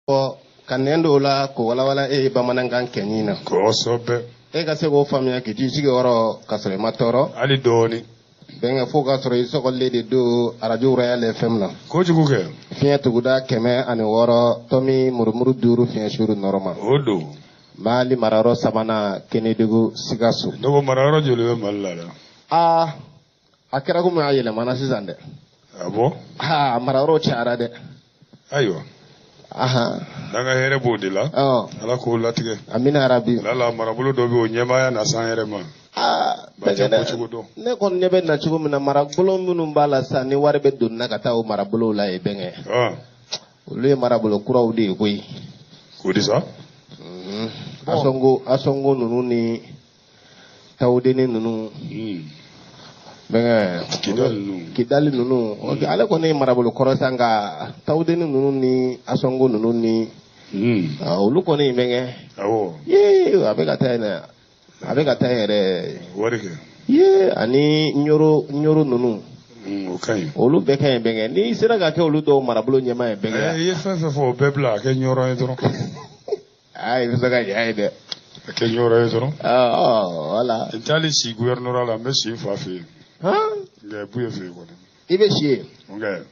Ka nɛn dɔw la k'o walawala e ye bamanankan kɛɲi na. Kosɛbɛ. E ka se k'o faamuya k'i t'i sigiyɔrɔ ka sɔrɔ i ma tɔɔrɔ. Hali dɔɔni. Bɛnkɛ fo k'a sɔrɔ i sɔgɔlen de don arajo Royal FM na. Kojugu kɛ. Fiɲɛ tuguda 106 tɔmi murumuru 5 fiɲɛ suru nɔrɔma. O don. Mali marayɔrɔ sabanan Kenedugu Sikaso. Ne ko marayɔrɔ joli bɛ Mali la dɛ? Aa a kɛra komi a yɛlɛmana sisan dɛ. Ah bon? Aa marayɔrɔw cayara dɛ. Ayiwa. Ahan. N'an ka hɛrɛ b'o de la. Ɔ. Ala k'o latigɛ. Amina yarabi. Lala marabolo dɔ bɛ o ɲɛmaaya na s'an yɛrɛ ma. Aa Ba tɛ ko cogo dɔn. Ne kɔni ɲɛ bɛ na cogo min na marabolo minnu b'a la sisan ni wari bɛ don na ka taa o marabolow la yen bɛnkɛ. Olu ye marabolo kuraw de ye koyi. K'o di sa? Asɔngo Asɔngo ninnu ni Tawudeni ninnu. Bɛnkɛ. Kidali ninnu. Kidali ninnu. Ale kɔni ye marabolo kɔrɔ sa nka Tawudeni ninnu ni Asɔngo ninnu ni. Olu kɔni bɛnkɛ. Awɔ. Yee a bɛ ka taa yen dɛ. A bɛ ka taa yen yɛrɛ. Wari kɛ. Yee ani Ɲoro Ɲoro ninnu. O ka ɲi. Olu bɛɛ ka ɲi bɛnkɛ. N'i sera ka kɛ olu dɔw marabolo ɲɛmaa ye bɛnkɛ. I ye fɛn fɛn fɔ o bɛɛ bila a kɛ Ɲɔrɔ ye dɔrɔn. Aa i bɛ se ka ɲa yen dɛ. A kɛ Ɲɔrɔ ye dɔrɔn. Voilà. N t'ale si gouvernorat la n bɛ si n fa fɛ yen. Nka Buye fɛ yen kɔni. I bɛ si yen. Nka.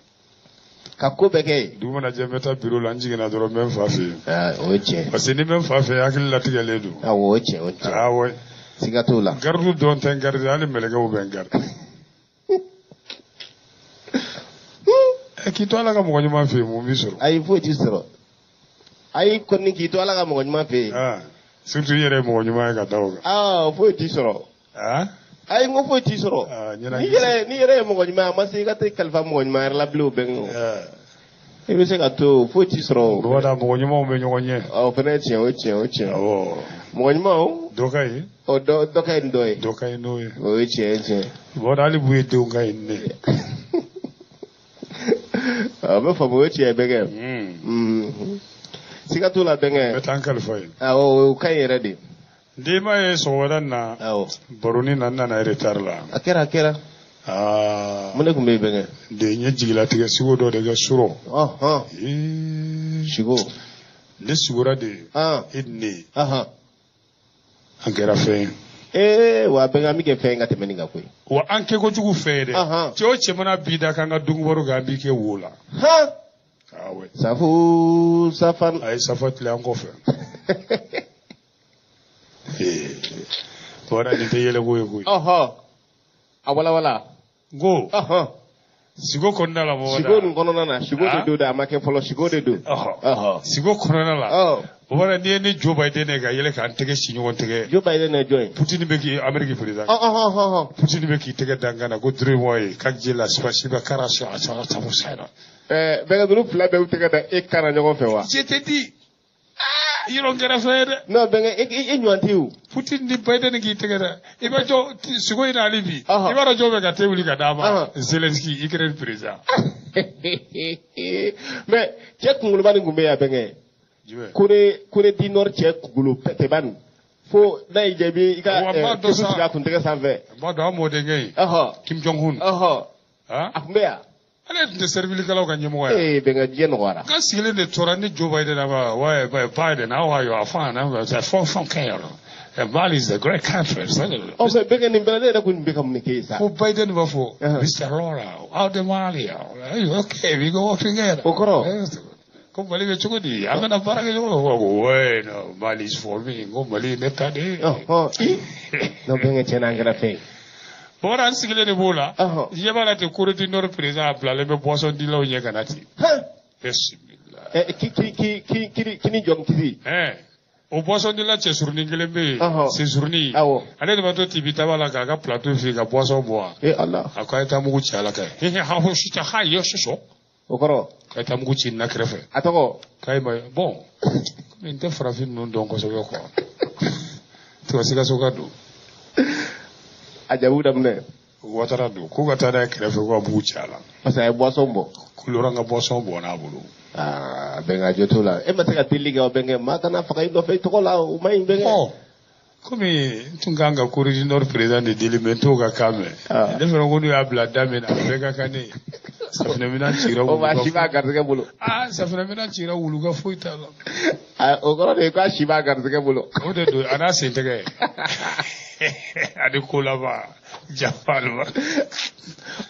Ka ko bɛɛ kɛ yen. Dugu mana jɛ n bɛ taa bureau la n jiginna dɔrɔn n bɛ n fa fɛ yen. O ye tiɲɛ. Parce que ni n bɛ n fa fɛ yen hakili latigɛlen don. Awɔ o ye tiɲɛ o ye tiɲɛ. Awɔ. Siga t'o la. Garde dɔn tɛ n garde hali mɛlɛkɛw bɛ n garde. K'i to Ala ka mɔgɔ ɲuman fɛ yen mun b'i sɔrɔ. Ayi foyi t'i sɔrɔ. Ayi kɔni k'i to Ala ka mɔgɔ ɲuman fɛ yen. Surtout i yɛrɛ ye mɔgɔ ɲuman ye ka da o kan. Aa foyi t'i sɔrɔ. Ayi n ko foyi t'i sɔrɔ. N'i yɛrɛ ye mɔgɔ ɲuman ye a ma se i ka taa kalifa mɔgɔ ɲuman yɛrɛ la bilen o bɛn o. I bɛ se ka to foyi t'i sɔrɔ o. Bamanan mɔgɔ ɲumanw bɛ ɲɔgɔn ɲɛ. O fana ye tiɲɛ o ye tiɲɛ o ye tiɲɛ. Awɔ. Mɔgɔ ɲumanw. Dɔ ka ɲi. Ɔ dɔ ka ɲi ni dɔ ye. Dɔ ka ɲi n'o ye. O ye tiɲɛ ye tiɲɛ. Bamanan hali Buye denw ka ɲi ni ne ye. A bɛ faamu o ye tiɲɛ ye bɛnkɛ. Siga t'o la bɛnkɛ. N bɛ taa n kalifa yen. Awɔ o ka ɲi yɛrɛ de. N'i m'a ye sɔgɔmada in na. Awɔ. Baroni na n nana retard la. A kɛra a kɛra. Aa. Mun de tun bɛ yen bɛnkɛ? De n ye jigilatigɛ sugo dɔ de kɛ surɔ. Ɔhɔn. Sigo. Ne sigora de. E ni ne. An kɛra fɛn ye. Ee wa bɛnkɛ an bɛ kɛ fɛn ye ka tɛmɛ nin kan koyi. Wa an kɛ kojugu fɛn ye dɛ. Cɛ o cɛ mana b'i da k'an ka dunkibaru kɛ an b'i kɛ wo la. Han. Awɔ. Safu safan. A ye safa tile an kɔfɛ. Wara nin tɛ yɛlɛko ye koyi. Ɔhɔn. A walawala. N ko. Ɔhɔn. Sigo kɔnɔna la mɔgɔ Sigo nin kɔnɔna na sigo de don dɛ a ma kɛ fɔlɔ sigo de don. Ɔhɔn. Sigo kɔnɔna la. Bamanan n'i ye ne Joe Biden ye ka yɛlɛ k'an tɛgɛ si ɲɔgɔn tɛgɛ. Joe Biden ye jɔn ye? Poutine bɛ k'i Amérique président. Ɔhɔn. Poutine bɛ k'i tɛgɛ da n kan na ko dure ye ka je la spasiba kara sa sa sa sa. Ɛɛ bɛnkɛ ninnu fila bɛɛ y'u tɛgɛ da e kan na ɲɔgɔn fɛ wa? Je te dis. Yɔrɔ n kɛra fɛn ye dɛ. Non bɛnkɛ e ɲɔgɔn tɛ o. Poutine ni Biden k'i tɛgɛ da i bɛ jɔ sogo in na hali bi. I b'a dɔn jɔn bɛ ka te wuli ka d'a ma. Zelensky Ukraine président. Mais cɛ kunkoloba nin tun bɛ yan bɛnkɛ. Corée du Nord cɛ kunkolo pɛtɛba nin. Fo n'a y'i jaabi i ka kɛsu sigi a kuntigɛ sanfɛ. N b'a dɔn an mɔdenkɛ in. Kim Jong Un. Ɔhɔn. A tun bɛ yan. Ale tun tɛ servilikɛlaw ka ɲɛmɔgɔ ye. Ee bɛnkɛ diɲɛ nɔgɔyara. N ka sigilen de tora ni Joe Biden a ouais Biden how are you fine fɛn fɛn kɛ yɔrɔ. Mali is a great country. Ɔ mais bɛnkɛ nin bɛɛ la ne yɛrɛ kun bɛ ka mun de kɛ yen sa. Ko Biden b'a fɔ Mr. Laura how the Mali okay we go work together. O kɔrɔ. Ko Mali bɛ cogo di an bɛna baara kɛ ɲɔgɔn fɛ ko ouais no Mali is for me ko Mali ne ta de ye. Ɔhɔn i. Non bɛnkɛ tiɲɛ na an kɛra fɛn ye. Bamanan an sigilen de b'o la. Ɲɛ b'a la ten Corée du Nord président a bilalen bɛ boisson dilaw ɲɛ ka na ten. Bisimila. Ki ni jɔn kisi. O boisson dila cɛ surunin kelen bɛ yen. Sensurunin. Awɔ. Ale de b'a to tibi taba la k'a ka plateau fili ka boisson bɔ wa. Ee Ala. A ko a ye taa mugu ci a la kɛ. Hehe ha ho si ha ye sɔsɔ. O kɔrɔ. K'a ye taa mugu ci na kɛrɛfɛ. A tɔgɔ. K'a ye ma bon komi n tɛ farafin ninnu dɔn kosɛbɛ quoi. Tuba Sikaso ka don. A jabu daminɛ. Watara don k'u ka taa n'a ye kɛrɛfɛ ko ka mugu ci a la. Parce que a ye boisson bɔ. Ko Laurent ka boisson bɔ n'a bolo. Aa bɛnkɛ a jo t'o la e ma se ka delili kɛ o bɛnkɛ maa kana faga i nɔfɛ i tɔgɔ la o ma ɲi bɛnkɛ. Ɔ komi n tun kan ka Corée du Nord président de deli mais n t'o ka kan mɛn. Ne fana ko n'u y'a bila da min na a bɛɛ ka kan ne ye. Safunɛminɛn cira O b'a si b'a garisɛgɛ bolo. Aa, safunɛminɛn cira wulu ka foyi t'a la. O kɔrɔ de ye k'a si b'a garisɛgɛ bolo. O de don, a n'a sen tɛgɛ ani ko laban jafaluba.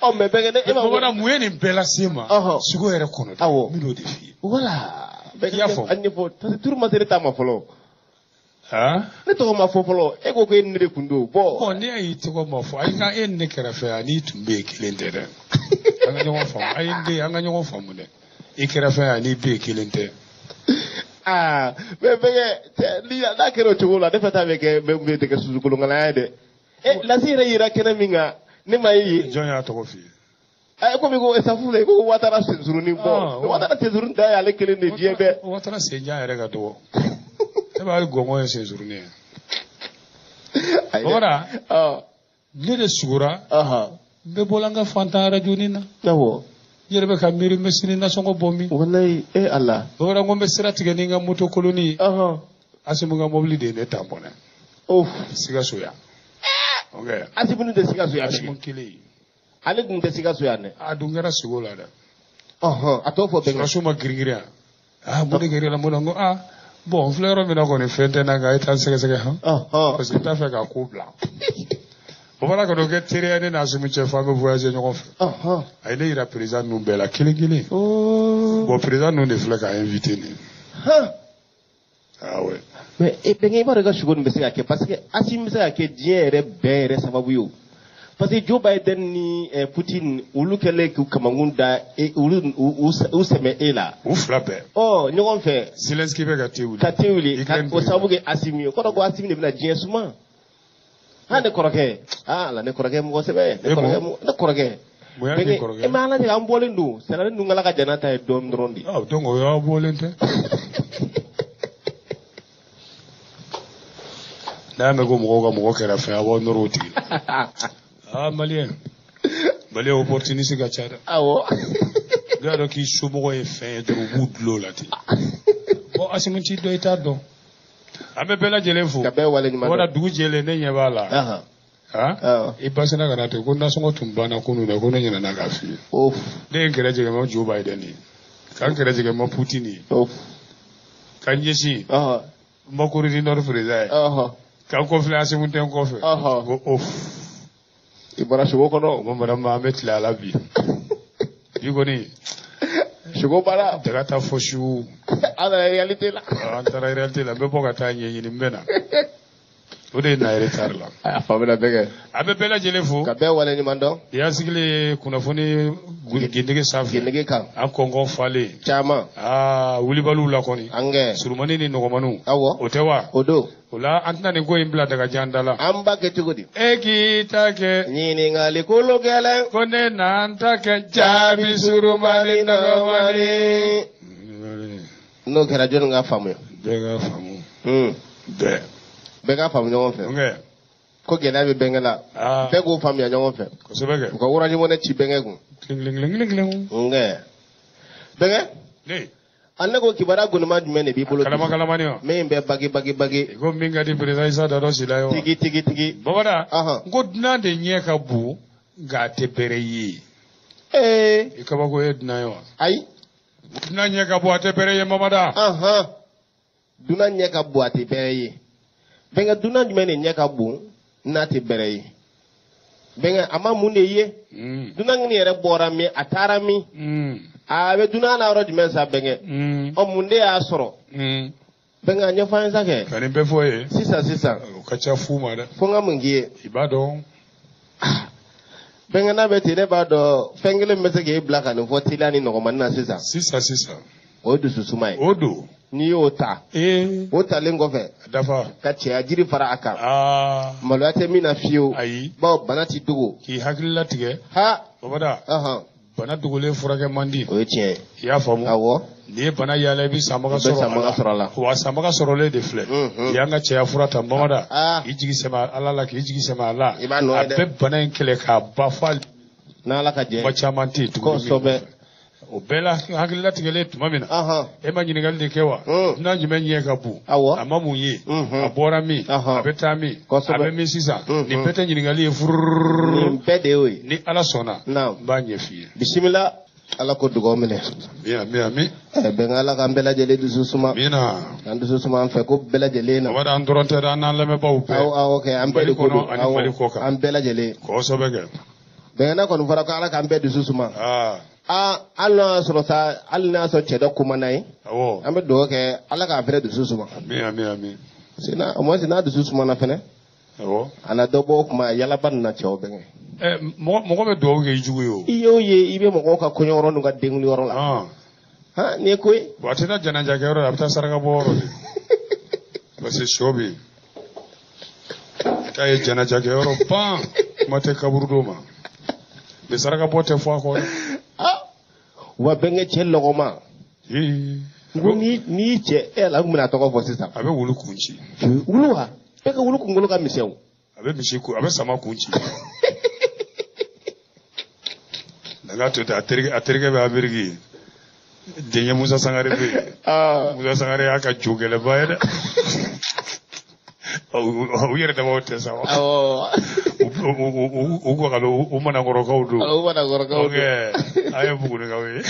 Ɔ mais bɛnkɛ, ne e ma. Bamanan, mun ye nin bɛɛ lase ma? Sugo yɛrɛ kɔnɔ. Awɔ. N bɛn'o de f'i ye. Voilà. I y'a faamu. An ɲɛfɔ parce que turu ma se ne ta ma fɔlɔ. Han? Ne tɔgɔ ma fɔ fɔlɔ, e ko ko e ni ne de kun don. Bon. Ɔ, ne y'i tɔgɔ ma fɔ, ayi, ka e ni ne kɛrɛfɛ yan n'i tun bɛ yen kelen tɛ dɛ. An ka ɲɔgɔn faamu, ayi n den, an ka ɲɔgɔn faamu dɛ. I kɛrɛfɛ yan n'i bɛ yen kelen tɛ. Aa, mais bɛnkɛ, ni n'a kɛra o cogo la, ne fɛ ta bɛ kɛ bɛ tɛ kɛ susukolonkalaya ye dɛ. E lasi yɛrɛ yira kɛnɛ min kan, ne ma ye yen. Jɔn y'a tɔgɔ f'i ye? E komi ko safu la, i ko Watara sensurunin bɔ. Watara sensurunin da y'ale kelen de diɲɛ bɛɛ. Watara senjan yɛrɛ ka dɔgɔ. Ne b'a hali gɔngɔn ye sensurunin ye. Bamanan, ne de sugora. N bɛ bɔla n ka fantan arajonin na. Awɔ. N yɛrɛ bɛ ka miiri n bɛ sini nasɔngɔ bɔ min. Walayi, e Ala. Bamanan, ko n bɛ sira tigɛ ni n ka moto koloni ye. Asimu ka mobili de ye ne ta bɔnɛ. Sikaso yan. Ok. Asimu tɛ Sikaso yan. Asimu kelen. Ale dun tɛ Sikaso yan dɛ. A dun kɛra sogo la dɛ. A t'o fɔ bɛnkɛ. Sɔrɔsiw ma girin-girin yan. Aa, mun de kɛra i la, mun na? N ko aa, bon, n filɛ yɔrɔ min na kɔni, fɛn tɛ n na, nka e t'an sɛgɛsɛgɛ han. Parce que n t'a fɛ k'a ko bila. O bɔra ka n'o kɛ teriya ne n'Asimu cɛ fo an bɛ voyager ɲɔgɔn fɛ. A ye ne yira président ninnu bɛɛ la kelen kelen. Bon, président ninnu de filɛ k'a invité nin ye. Ah ouais. Mais e bɛnkɛ, i b'a dɔn i ka sugo nin bɛ se ka kɛ parce que Asimu bɛ se ka kɛ diɲɛ yɛrɛ bɛɛ yɛrɛ sababu ye o. Parce que Joe Biden ni Poutine, olu kɛlen k'u kamankun da olu u sɛmɛ e la. U fila bɛɛ. Ɔ, ɲɔgɔn fɛ. Zelensky bɛ ka te wuli. Ka te wuli ka o sababu kɛ Asimi ye. Kɔrɔ ko Asimi de bɛna diɲɛ suma. Ah, ne kɔrɔkɛ. Ah la, ne kɔrɔkɛ mɔgɔ sɛbɛ. Ne kɔrɔkɛ, ne kɔrɔkɛ. Bonya k'i kɔrɔkɛ. E ma ala de, an bɔlen don. Sɛnɛni dun kala ka jana ta ye dɔɔnin dɔrɔn de. Ah, donc o y'aw bɔlen tɛ. N'a y'a mɛn ko mɔgɔw ka mɔgɔ kɛrɛfɛ, a b'aw nɔrɔ o tigi la. Ah, malien. Malien opportuniste ka ca dɛ. Awɔ. N'u y'a dɔn k'i somɔgɔ ye fɛn ye dɔrɔn, u b'u dulon o la ten. Bon, Asimu t'i dɔn, i t'a dɔn. An bɛ bɛɛ lajɛlen fo. Ka bɛɛ waleɲuman dɔn. Wala dugu jɛlen, ne ɲɛ b'a la. I basina ka na ten ko nasɔngɔ tun banna kunun dɛ, ko ne ɲinɛna k'a f'i ye. Ne ye n kɛrɛ jɛgɛ ma Joe Biden ye. Ka n kɛrɛ jɛgɛ ma Poutine ye. Ka n ɲɛsin n ma Corée du Nord président ye. Ka n kɔfilɛ Asimu tɛ n kɔfɛ. Ko of. I bɔra sogo kɔnɔ. O madame, an bɛ tile a la bi. Bi kɔni. Sogo baara. Daga ta fɔ su. An nana réalité la. An taara réalité la, n bɛ bɔ ka taa ɲɛɲini, n bɛ na. O de ye na retard la. A faamuna bɛɛ kɛ. An bɛ bɛɛ lajɛlen fo. Ka bɛɛ waleɲuman dɔn. I y'a sigilen kunnafoni gendege sanfɛ. Gendege kan. An kɔnkɔn falen. Caman. Aa, wulibaliw la kɔni. An kɛ. Surumani ni nɔgɔmaniw. Awɔ. O tɛ wa? O don. O la, an tɛna nin ko in bila dagajan da la. An b'a kɛ cogo di? E k'i ta kɛ. Ɲininkali kolo gɛlɛn. Ko ne n'an ta kɛ jaabi surumani nɔgɔmani. N'o kɛra, jɔnni ka faamuya? Bɛɛ ka faamu. Bɛɛ. Bɛɛ ka faamu ɲɔgɔn fɛ. Ko gɛlɛya bɛ bɛnkɛ la. Bɛɛ k'o faamuya ɲɔgɔn fɛ. Kosɛbɛ kɛ. U ka orange money ci bɛnkɛ kun. Kelen kelen kelen. Nkɛ. Bɛnkɛ. Ne. A ne ko kibaruya gɔnima jumɛn de b'i bolo? Kalama kalamani wa? Min bɛ bagi bagi bagi. I ko min ka di président Isa Dadɔ Sila ye wa? Tigi tigi tigi. Bamanan. N ko dunan de ɲɛ ka bon nka a tɛ bɛrɛ ye. Ee. I kabako ye dunan ye wa? Ayi. Dunan ɲɛ ka bon, a tɛ bɛrɛ ye, Mamada. Dunan ɲɛ ka bon, a tɛ bɛrɛ ye. Bɛnkɛ, dunan jumɛn de ɲɛ ka bon n'a tɛ bɛrɛ ye? Bɛnkɛ, a ma mun de ye? Dunan nin yɛrɛ bɔra min, a taara min? A bɛ dunan na yɔrɔ jumɛn sa, bɛnkɛ? Ɔ, mun de y'a sɔrɔ? Bɛnkɛ, a ɲɛfɔ an ye sa kɛ. Ka nin bɛɛ fɔ ye. Sisan sisan. O ka ca fu ma dɛ. Fo n ka mun k'i ye? I b'a dɔn. Bɛnkɛ, n'a bɛ ten, ne b'a dɔn fɛn kelen bɛ se k'e bila ka nin fɔ teliya ni nɔgɔmani na sisan. Sisan sisan. O ye dususuma ye. O don. N'i y'o ta. O talen kɔfɛ. Dafa. Ka cɛya jiri fara a kan. Maloya tɛ min na fiyewu. Ayi. Bawo bana ti dogo. K'i hakili latigɛ. Ha. Babada. Bana dogolen furakɛ man di. O ye tiɲɛ ye. I y'a faamu. Awɔ. N'i ye bana yaala, i bɛ sanbaga sɔrɔ a la. Wa sanbaga sɔrɔlen de filɛ. I y'an ka cɛya fura ta, Mamada. K'i jigi sɛmɛ Ala la, k'i jigi sɛmɛ a la. I b'a nɔ ye dɛ. A bɛ bana in kɛlɛ k'a ban f'a. N'Ala ka jɛ. Kuma caman tɛ yen tuguni. Kosɛbɛ. O bɛɛ la, hakililatigɛlen tuma min na, e ma ɲininkali de kɛ wa? Dunan jumɛn ɲɛ ka bon? Awɔ. A ma mun ye? A bɔra min? A bɛ taa min? A bɛ min sisan? Nin bɛɛ tɛ ɲininkali ye furururu. Nin bɛɛ de y'o ye. Ni Ala sɔnna, n b'a ɲɛ f'i ye. Bisimila. Ala ko dugawu minɛ. Ami, ami. Bɛnkɛ, Ala k'an bɛɛ lajɛlen dusu suma. Amina. K'an dusu suma an fɛ ko bɛɛ lajɛlen na. Mamadu, an dɔrɔn tɛ dɛ, an n'an lamɛnbaaw bɛɛ. Awɔ, awɔ kɛ, an bɛɛ de ko Mali don. kɔnɔ ani Mali kɔ kan. An bɛɛ lajɛlen. Kosɛbɛ kɛ. Bɛnkɛ, n'a kɔni fɔra ko Ala k'an bɛɛ dusu suma. Aa. Aa, hali n'a y'a sɔrɔ sa, hali n'a y'a sɔrɔ cɛ dɔ kuma n'a ye. Awɔ. An bɛ dugawu kɛ Ala k'a fɛnɛ dusu suma. Ami, ami, ami. Parce que n'a, au moins n'a dusu sumana fɛnɛ. Awɔ. A na dɔ bɔ o kuma yalaba nin na cɛw bɛnkɛ. Ɛ, mɔgɔ bɛ dugawu kɛ i jugu ye o. I y'o ye, i bɛ mɔgɔw ka kɔɲɔyɔrɔ n'u ka denkunliyɔrɔ la. Han, nin ye ko ye. Bon, a tɛ taa janajakɛyɔrɔ la, a bɛ taa saraka bɔ yɔrɔ de. Parce que sɔ bɛ yen. K'a ye janajakɛyɔrɔ ban, kuma tɛ kaburudo ma. Mais saraka bɔ tɛ fɔ a kɔ dɛ. Ah, wa bɛnkɛ, cɛ lɔgɔma. Ee. N ko n'i cɛ e la, n kun bɛna tɔgɔ fɔ sisan. A bɛ wulu kun ci. Wulu wa? Bɛɛ ka wulu kunkolo ka misɛn o. A bɛ misi kun, a bɛ sama kun ci. Nka to ten, a terikɛ bɛ Ameriki yen. Denkɛ Musa Sangare bɛ yen. Musa Sangare y'a ka jo gɛlɛnba ye dɛ. U yɛrɛ damaw tɛ sa wa. Awɔ. U kɔkalo, u manakɔrɔkaw don. U manakɔrɔkaw don. Ok, a ye Bugunikaw ye.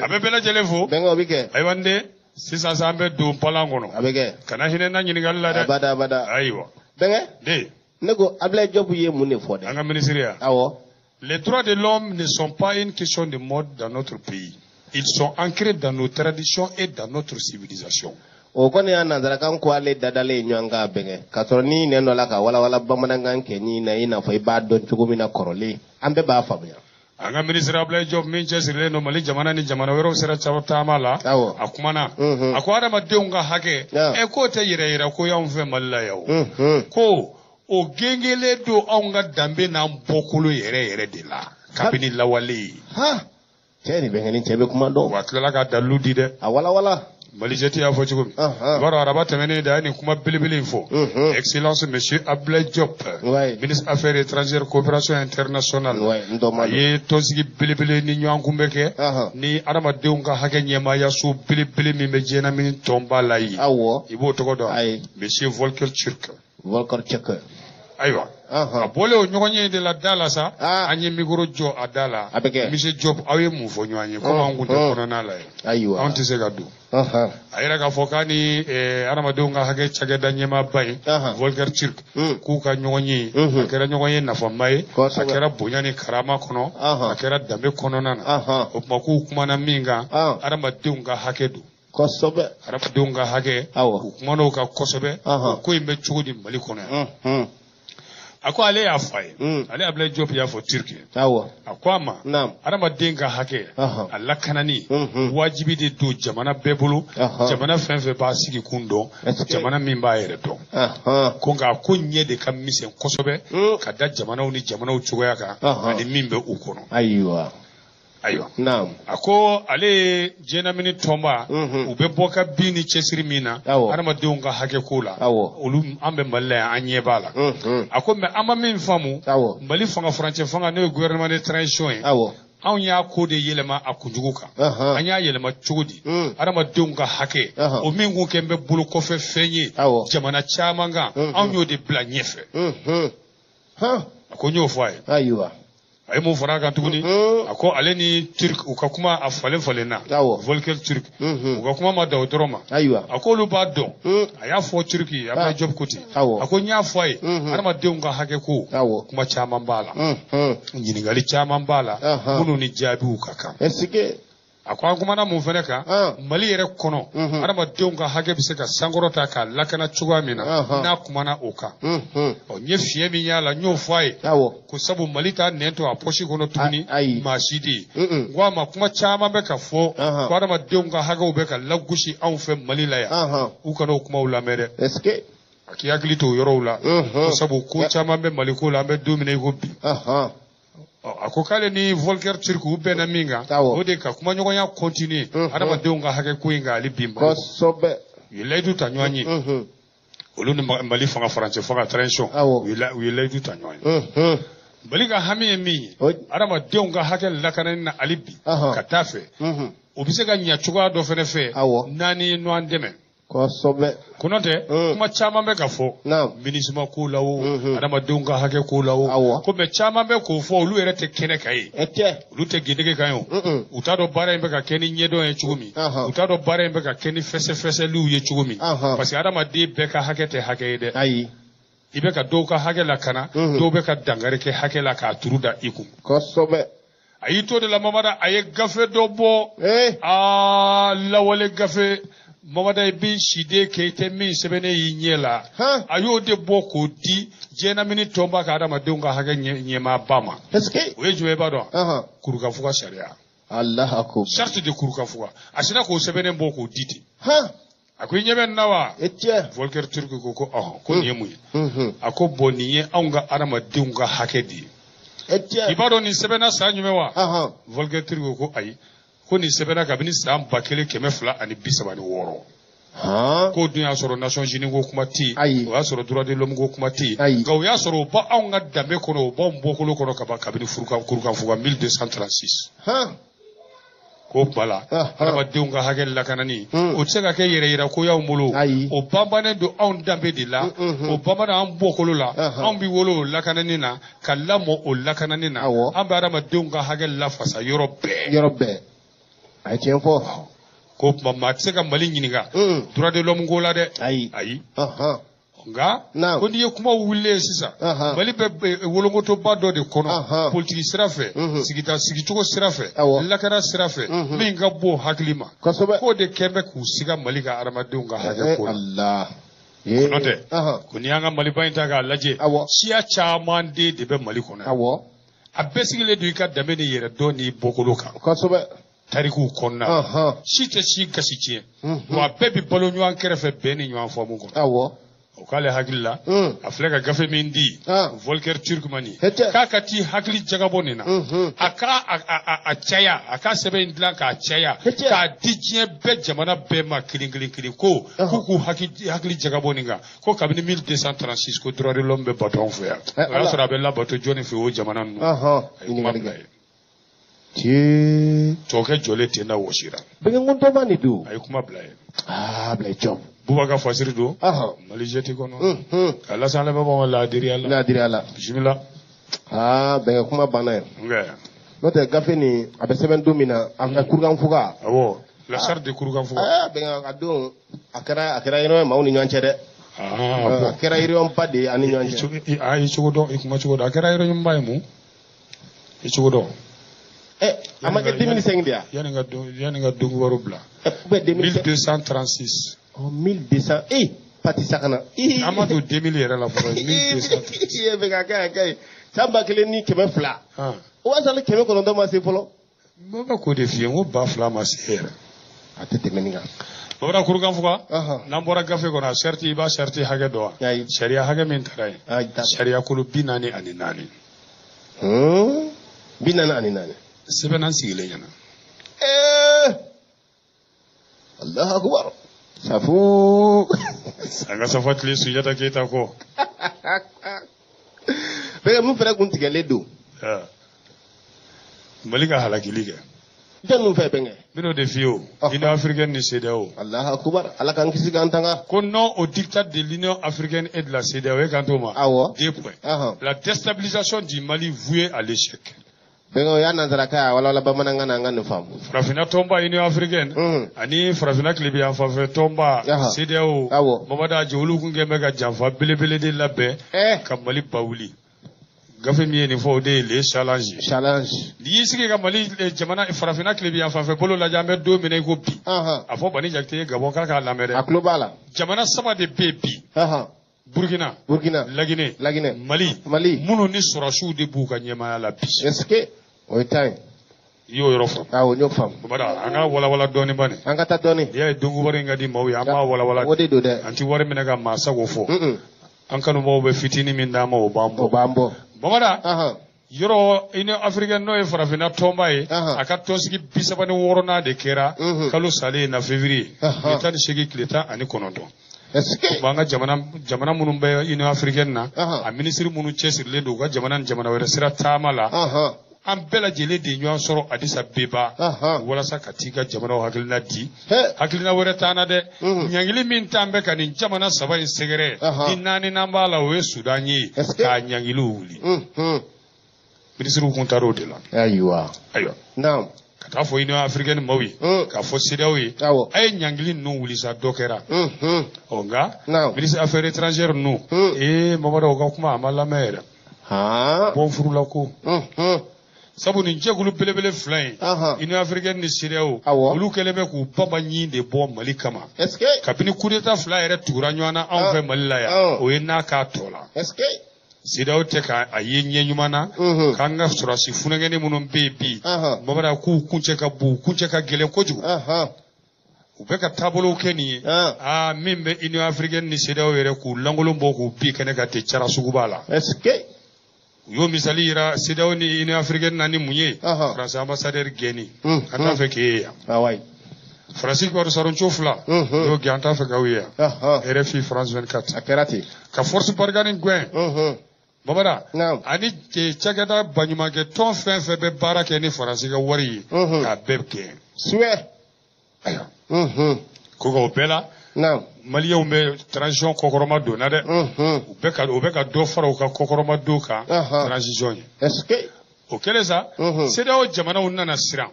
A bɛ bɛɛ lajɛlen fo. Bɛnkɛ, o bɛ kɛ. Ayiwa n den, sisan sa an bɛ don palan kɔnɔ. A bɛ kɛ. Kana hinɛ n na ɲininkali la dɛ. Abada, abada. Ayiwa. Bɛnkɛ. Den. Ne ko Ablaye Diop ye mun de fɔ dɛ? An ka minisiri ya. Awɔ. Les droits de l'homme ne sont pas une question de mode dans notre pays. Ils sont ancrés dans nos traditions et dans notre civilisation. O kɔni y'a nanzarakan ko ale dadalen ɲɔgɔn kan bɛnkɛ, k'a sɔrɔ n'i nɛn dɔ la ka walawala bamanankan kɛ ni na, i n'a fɔ i b'a dɔn cogo min na kɔrɔlen, an bɛɛ b'a faamuya. An ka minisiri Ablaye Diop min cɛsirilen don Mali jamana ni jamana wɛrɛw sera taama la. Awɔ. A kumana. A ko adamadenw ka hakɛ. Ɛ, k'o tɛ yɛrɛ yɛrɛ ko y'anw fɛ Mali la yan o. Ko o gengelen don anw ka danbe n'an bɔkolo yɛrɛ yɛrɛ de la. Kabini lawale ye. Ha! Cɛ ni bɛnkɛ, ni cɛ bɛ kuma dɔn. Wa a tilala ka dalilu di dɛ. A walawala. Malijɛti y'a fɔ cogo min. I b'a dɔn, araba tɛmɛnen de a ye nin kuma belebele in fɔ. Excellence Monsieur Ablaye Diop. Ministre Affaires étrangères, coopération internationale. N dɔ ma A ye tɔnsigi belebele ni ɲɔgɔn kunbɛ kɛ. Ni adamadenw ka hakɛ ɲɛmaayaso belebele min bɛ diɲɛlamini tɔnba la yen. Awɔ. I b'o tɔgɔ dɔn. Ayi. Monsieur Volker Turk. Volker Turk. Ayiwa. A bɔlen o ɲɔgɔn ye de la da la sa. An ye micro jɔ a da la. A bɛ kɛ. Monsieur Diop, aw ye mun fɔ ɲɔgɔn ye? Komi an kun tɛ kɔnɔna la yen. Ayiwa. Anw tɛ se ka don. A yɛrɛ k'a fɔ k'a ni adamadenw ka hakɛ cakɛda ɲɛmaaba ye Volker Turk, k'u ka ɲɔgɔn ye, a kɛra ɲɔgɔn ye nafama ye, a kɛra bonya ni karama kɔnɔ, a kɛra danbe kɔnɔna na. O tuma k'u kumana min kan, adamadenw ka hakɛ don. Adamadenw ka hakɛ, u kumana o kan kosɛbɛ. O ko in bɛ cogo di Mali kɔnɔ yan? A ko ale y'a fɔ a ye, ale Ablaye Diop y'a fɔ Turki ye. A ko a ma, adamaden ka hakɛ a lakanani wajibi de don jamana bɛɛ bolo, jamana fɛn fɛn b'a sigi kun dɔn, jamana min b'a yɛrɛ dɔn. Ko nka a ko ɲɛ de ka misɛn kosɛbɛ ka da jamanaw ni jamanaw cogoya kan ani min bɛ u kɔnɔ. Ayiwa. Ayiwa. Naam. A ko ale ye diɲɛlamini tɔnba, u bɛ bɔ ka bin ni cɛsiri min na adamadenw ka hakɛ ko la, olu an bɛ Mali la yan, an ɲɛ b'a la. A ko mais an ma min faamu, Mali fanga furancɛ fanga, n'o ye gouvernement de transition ye, anw y'a ko de yɛlɛma a kunjugu kan. An y'a yɛlɛma cogo di? Adamadenw ka hakɛ, o min kun kɛ n bɛ bolo kɔfɛ fɛn ye jamana caman kan, anw y'o de bila ɲɛfɛ. A ko n y'o fɔ a ye. Ayiwa. A ye mun fara a kan tuguni? A ko ale ni Turk, u ka kuma a falen falenna. Volker Turk, u ka kuma ma dan o dɔrɔn ma. Ayiwa. A ko olu b'a dɔn. A y'a fɔ Turk ye, Ablaye Diop ko ten. A ko n y'a fɔ a ye, adamadenw ka hakɛ ko, kuma caman b'a la, ɲininkali caman b'a la minnu ni jaabiw ka kan. Est-ce que A ko an kumana mun fɛnɛ kan, Mali yɛrɛ kɔnɔ, adamadenw ka hakɛ bɛ se ka sankɔrɔta k'a lakana cogoya min na, n'a kumana o kan. Ɔ, n ye fiɲɛ min y'a la, n y'o fɔ a ye. Ko sabu Mali t'a nɛn to a pɔsi kɔnɔ tuguni, maa si de ye. N ko a ma, kuma caman bɛ ka fɔ ko adamadenw ka hakɛw bɛ ka lagosi anw fɛ Mali la yan. U kana o kumaw lamɛn dɛ. Est-ce que A k'i hakili to o yɔrɔw la. Ko sabu ko caman bɛ Mali ko la, an bɛ don min na i ko bi. A ko k'ale ni Volker Turk, u bɛnna min kan, o de ka kumaɲɔgɔnya continuer adamadenw ka hakɛ ko in kan hali bi Mali kɔnɔ. U ye layidu ta ɲɔgɔn ye. Olu ni Mali fanga furancɛ fanga transition, u ye layidu ta ɲɔgɔn ye. Mali ka hami ye min ye adamadenw ka hakɛ lakanani na hali bi ka taa fɛ, o bɛ se ka ɲɛ cogoya dɔ fɛnɛ fɛ n'an ye ɲɔgɔn dɛmɛ. Kosɛbɛ. Ko n'o tɛ, kuma caman bɛ ka fɔ MINUSMA ko la o, adamadenw ka hakɛ ko la o, ko mais caman bɛ k'o fɔ, olu yɛrɛ tɛ kɛnɛ kan ye, olu tɛ gendege kan ye o, u t'a dɔn baara in bɛ ka kɛ ni ɲɛdɔn ye cogo min, u t'a dɔn baara in bɛ ka kɛ ni fɛsɛfɛsɛliw ye cogo min, parce que adamaden bɛɛ ka hakɛ tɛ hakɛ ye dɛ. Ayi. I bɛ ka dɔw ka hakɛ lakana, dɔw bɛ ka dankari kɛ hakɛ la k'a turu da i kun. Kosɛbɛ. A y'i to de la, Mamada, a ye gafe dɔ bɔ. Aa, lawale gafe, Mamada, i b'i siden kɛ i tɛ min sɛbɛnnen y'i ɲɛ la. A y'o de bɔ k'o di diɲɛnamini tɔnba ka adamadenw ka hakɛ ɲɛmaaba ma. Est-ce que. O ye jumɛn ye, i b'a dɔn? Kurukanfuga sariya. Allahu akbar. Charte de Kurukanfuga. A sinna k'o sɛbɛnnen bɔ k'o di ten. A ko i ɲɛ bɛ nin na wa? E tiɲɛ. Volker Turk ko ko ɔhɔn, ko nin ye mun ye? A ko bon, nin ye anw ka adamadenw ka hakɛ de ye. E tiɲɛ. I b'a dɔn nin sɛbɛnna san jumɛn wa? Volker Turk ko ayi, ko nin sɛbɛnna kabini san 1236. K'o dun y'a sɔrɔ Nations Unies ko kuma tɛ yen, o y'a sɔrɔ droit de l'homme ko kuma tɛ yen, nka o y'a sɔrɔ o b'anw ka danbe kɔnɔ, o b'anw bɔkolo kɔnɔ kaban kabini Kurukanfuga 1236. K'o tuma la, adamadenw ka hakɛ lakanani, o tɛ se ka kɛ yɛrɛ yira ko y'anw bolo, o banbannen don anw danbe de la, o banbannen an bɔkolo la, anw bɛ wolo o lakanani na, ka lamɔ o lakanani na, an bɛ adamadenw ka hakɛ lafasa yɔrɔ bɛɛ. Yɔrɔ bɛɛ. A ye tiɲɛ fɔ. K'o tuma maa tɛ se ka Mali ɲininka droit de l'homme ko la dɛ. Ayi. Ayi. Nka ko n'i ye kuma wulilen ye sisan, Mali bɛ wolonkotoba dɔ de kɔnɔ, politiki sira fɛ, sigida sigicogo sira fɛ, lakana sira fɛ, min ka bon hakili ma. K'o de kɛn bɛ k'u siga Mali ka adamadenw ka hakɛ ko la. N'o tɛ, ko n'i y'an ka Maliba in ta k'a lajɛ, siya caman den de bɛ Mali kɔnɔ. A bɛɛ sigilen don i ka danbe ni yɛrɛdɔn n'i bɔkolo kan. Tarikuw kɔnɔna, si tɛ si gasi tiɲɛ, wa bɛɛ bɛ balo ɲɔgɔn kɛrɛfɛ bɛn ni ɲɔgɔn faamu kɔnɔ. O k'ale hakili la, a filɛ ka gafe min di Volker Turk ma nin, k'a ka t'i hakili jagabɔ nin na, a ka a caya, a ka sɛbɛn in dilan k'a caya, k'a di diɲɛ bɛɛ jamana bɛɛ ma kelen kelen kelen, ko k'u k'u hakili jagabɔ nin kan, ko kabini 1236 ko droit de l'homme bɛ bato anw fɛ yan. O y'a sɔrɔ a bɛ labato jɔnni fɛ o jamana ninnu? A ye kuma bila ye. Tubabukɛ jɔlen ten na wɔsira. Bɛnkɛnkɔntɔba de don. A ye kuma bila ye. Aa, bila jɔ. Bubakar Fasiri don. Mali jeti kɔnɔ. Ka lase an lamɛnbagaw ma laadiriya la. Laadiriya la. Bisimila. Aa, bɛnkɛ kuma banna ye. N'o tɛ gafe nin a bɛ sɛbɛn don min na, a Kurukanfuga. Awɔ. La charte de Kurukanfuga. Aa, bɛnkɛ a don a kɛra yɔrɔ ye maaw ni ɲɔgɔn cɛ dɛ. A kɛra yɔrɔba de ye an ni ɲɔgɔn cɛ. Aa, i cogo dɔn, i kuma cogo dɔn, a kɛra yɔrɔ ɲumanba ye mun? I cogo dɔn. A ma kɛ 2005 de ya? Yanni ka don kibaru bila. 1236. Oh, 1200. Eh, pati sakana. An ma don 2000 yɛrɛ la fɔlɔ. 1236. I bɛ ka kɛ kɛ san 1200. O b'a sɔrɔ 900 ma se fɔlɔ. N bɛ k'o de f'i ye, n ko 2000 ma se yɛrɛ. A tɛ tɛmɛ nin kan. Bamanan Kurukanfuga, n'an bɔra gafe kɔnɔ, a charte, i b'a charte hakɛ dɔn wa? Sariya hakɛ min taara yen. Sariya kolo 44. 44. Sɛbɛnna sigilen ɲɛna. Allahu akbar. Safu. An ka safa tile Sunjata Keyita kɔ. Bɛɛ mun fɛnɛ kun tigɛlen don. Mali ka halakili kɛ. Jɔn fɛ bɛnkɛ? N bɛn'o de f'i ye o. Union africaine ni CEDEAO. Allahu akbar. Ala k'an kisi k'an tanga. Ko non au diktat de l'Union africaine et de la CEDEAO, e kan t'o ma. Awɔ. 2 points. La déstabilisation du Mali vouée à l'échec. Bɛnkɛ o y'a nansarakan ye, a walawala bamanankan na, an ka nin faamu. Farafinna tɔnba Union africaine ani farafinna tilebiyanfanfɛ tɔnba CEDEAO. Mamadu Aje, olu kun kɛn bɛ ka janfa belebele de labɛn ka Mali ba wuli. Gafe min ye nin fɔ, o de ye le challenge. Challenge. N'i y'i sigi ka Mali jamana farafinna tilebiyanfanfɛ bolo lajɛ, an bɛ don min na i ko bi. A fɔ Bani Jakite ye Gabɔn k'a k'a lamɛn dɛ. A tulo b'a la. Jamana 3 de bɛ yen bi. Burkina, Laginɛ, Mali, minnu ni sɔrɔsiw de b'u ka ɲɛmaaya la bi. Est-ce que o ye tan ye? I y'o yɔrɔ faamu. Awɔ, n y'o faamu. Bada, an ka walawala dɔɔni bani. An ka taa dɔɔni. N'i y'a ye donko wari in ka di maaw ye, an b'a walawala. O de don dɛ. An ti wari minɛ ka maa sago fɔ. An kanubaaw bɛ fitinin min d'an ma, o b'an bɔ. O b'an bɔ. Bamada, yɔrɔ Union africaine n'o ye farafinna tɔnba ye, a ka tɔnsigi 36nan de kɛra kalo salen na février. Tile 18 tile 19. An ka jamana minnu bɛ Union africaine na, a minisiri minnu cɛsirilen don u ka jamana ni jamana wɛrɛ sira taama la, An bɛɛ lajɛlen de ye ɲɔgɔn sɔrɔ Addis Abeba walasa ka t'i ka jamanaw hakilina di. Hakilina wɛrɛ t'an na dɛ. Ɲangili min t'an bɛ ka nin jamana saba in sɛgɛrɛ, ni naani n'an b'a la, o ye Sudan ye, k'a ɲangiliw wuli. Minisiriw kun taara o de la. Ayiwa. Ayiwa. Naam. Ka taa fɔ Union africaine maaw ye, k'a fɔ CEDEAO ye, a ye ɲangili ninnu wuli sa, dɔ kɛra. Ɔ nka ministre affaires étrangères ninnu, ee Mamadu, o ka kuma a ma lamɛn yɛrɛ. Bɔn furula ko. Sabu nin jɛkulu belebele fila in, Union africaine ni CEDEAO, olu kɛlen bɛ k'u baba ɲin de bɔ Mali kama. Kabini coup d'état fila yɛrɛ tugura ɲɔgɔn na anw fɛ Mali la yan, o ye n'a k'a tɔ la. CEDEAO tɛ k'a ye ɲɛ ɲuman na k'an ka sɔrɔdasi funankɛnin minnu bɛ yen bi, Mamadu, k'u kuncɛ ka bon, u kuncɛ ka gɛlɛn kojugu. U bɛ ka taabolow kɛ nin ye, aa min bɛ Union africaine ni CEDEAO yɛrɛ k'u lankolon bɔ k'u bin kɛnɛ kan ten cara sugu b'a la. U y'o misali yira CEDEAO ni Union africaine na ni mun ye? Faransi ambassadeur gɛnni. An t'a fɛ k'e ye yan. Faransi kibaru fila u y'o gɛn, an t'a fɛ k'aw ye yan. RFI, France 24. A kɛra ten. Ka force Barkhane gɛn. Babada, ani cakɛda baɲumankɛ tɔn fɛn fɛn bɛ baara kɛ ni Faransi ka wari ye, k'a bɛɛ gɛn. Suwɛ. Ayiwa. Ko o bɛɛ la, Maliyɛnw bɛ transition kɔkɔrɔma don na dɛ. U bɛ ka dɔ fara u ka kɔkɔrɔma don kan transition ye. O kɛlen sa, CEDEAO jamanaw nana siran.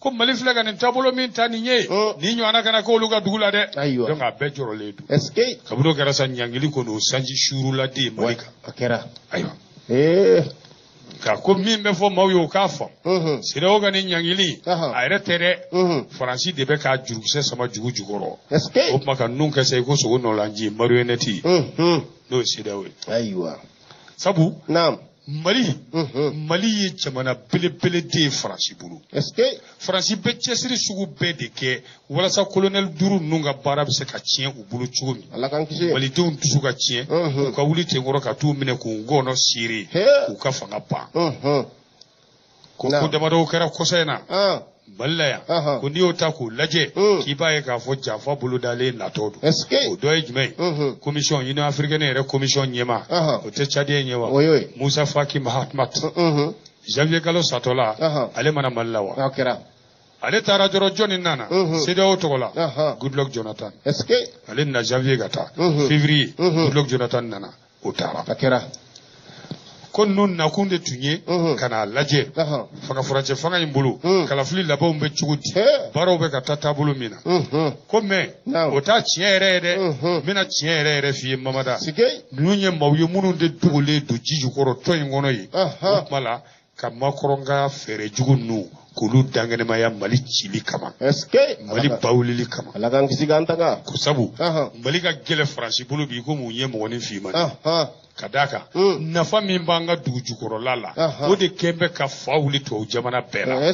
Ko Mali filɛ ka nin taabolo min ta nin ye, nin ɲɔgɔnna kana k'olu ka dugu la dɛ. Donc a bɛɛ jɔrɔlen don. Kabini o kɛra sa, ɲangili kɔni o sanji suurula den Mali kan. A kɛra. Ayiwa. Nka ko min bɛ fɔ maaw ye, o k'a faamu. CEDEAO ka nin ɲangili, a yɛrɛ tɛ dɛ. Faransi de bɛ k'a jurukisɛ sama jugu jukɔrɔ. O tuma ka nun kɛ sa i ko sogo nɔlanji, marionnette, n'o ye CEDEAO ye. Ayiwa. Sabu. Mali ye jamana belebele de ye Faransi bolo. Faransi bɛ cɛsiri sugu bɛɛ de kɛ walasa colonel duuru ninnu ka baara bɛ se ka tiɲɛ u bolo cogo min. Malidenw dusu ka tiɲɛ, u ka wuli tenkɔrɔ ka t'u minɛ k'u ngɔnɔ seere, k'u ka fanga ban. Ko ko damadɔw kɛra kɔsa in na Mali la yan, ko n'i y'o ta k'o lajɛ, k'i b'a ye k'a fɔ janfa bolodalen natɔ don. O dɔ ye jumɛn ye? Commission Union africaine yɛrɛ commission ɲɛmaa, o tɛ Tchadien ye wa? Moussa Faki Mahamat. Janvier kalo satɔ la, ale mana Mali la wa? Ale taara dɔrɔn, jɔnni nana CEDEAO tɔgɔ la? Goodluck Jonathan. Ale nana janvier ka taa. Février, Goodluck Jonathan nana, o taara. Ko ninnu nakun de tun ye ka n'a lajɛ fanga furancɛ fanga in bolo, kalafili labanw bɛ cogo di, baaraw bɛ ka taa taabolo min na. Ko mais o t'a tiɲɛ yɛrɛ ye dɛ. N bɛna tiɲɛ yɛrɛ yɛrɛ f'i ye Mamada. Ninnu ye maaw ye minnu de dogolen don ji jukɔrɔ tɔn in kɔnɔ yen. O tuma la ka Macron ka fɛɛrɛ jugu ninnu k'olu dankɛnɛmaya Mali cili kama, Mali bawulili kama. Ala k'an kisi k'an tanga. Ko sabu Mali ka gɛlɛn Faransi bolo bi komi u ye mɔgɔnin finman. Ka d'a kan, nafa min b'an ka dugu jukɔrɔla la, o de kɛn bɛ ka fa wuli tubabu jamana bɛɛ la.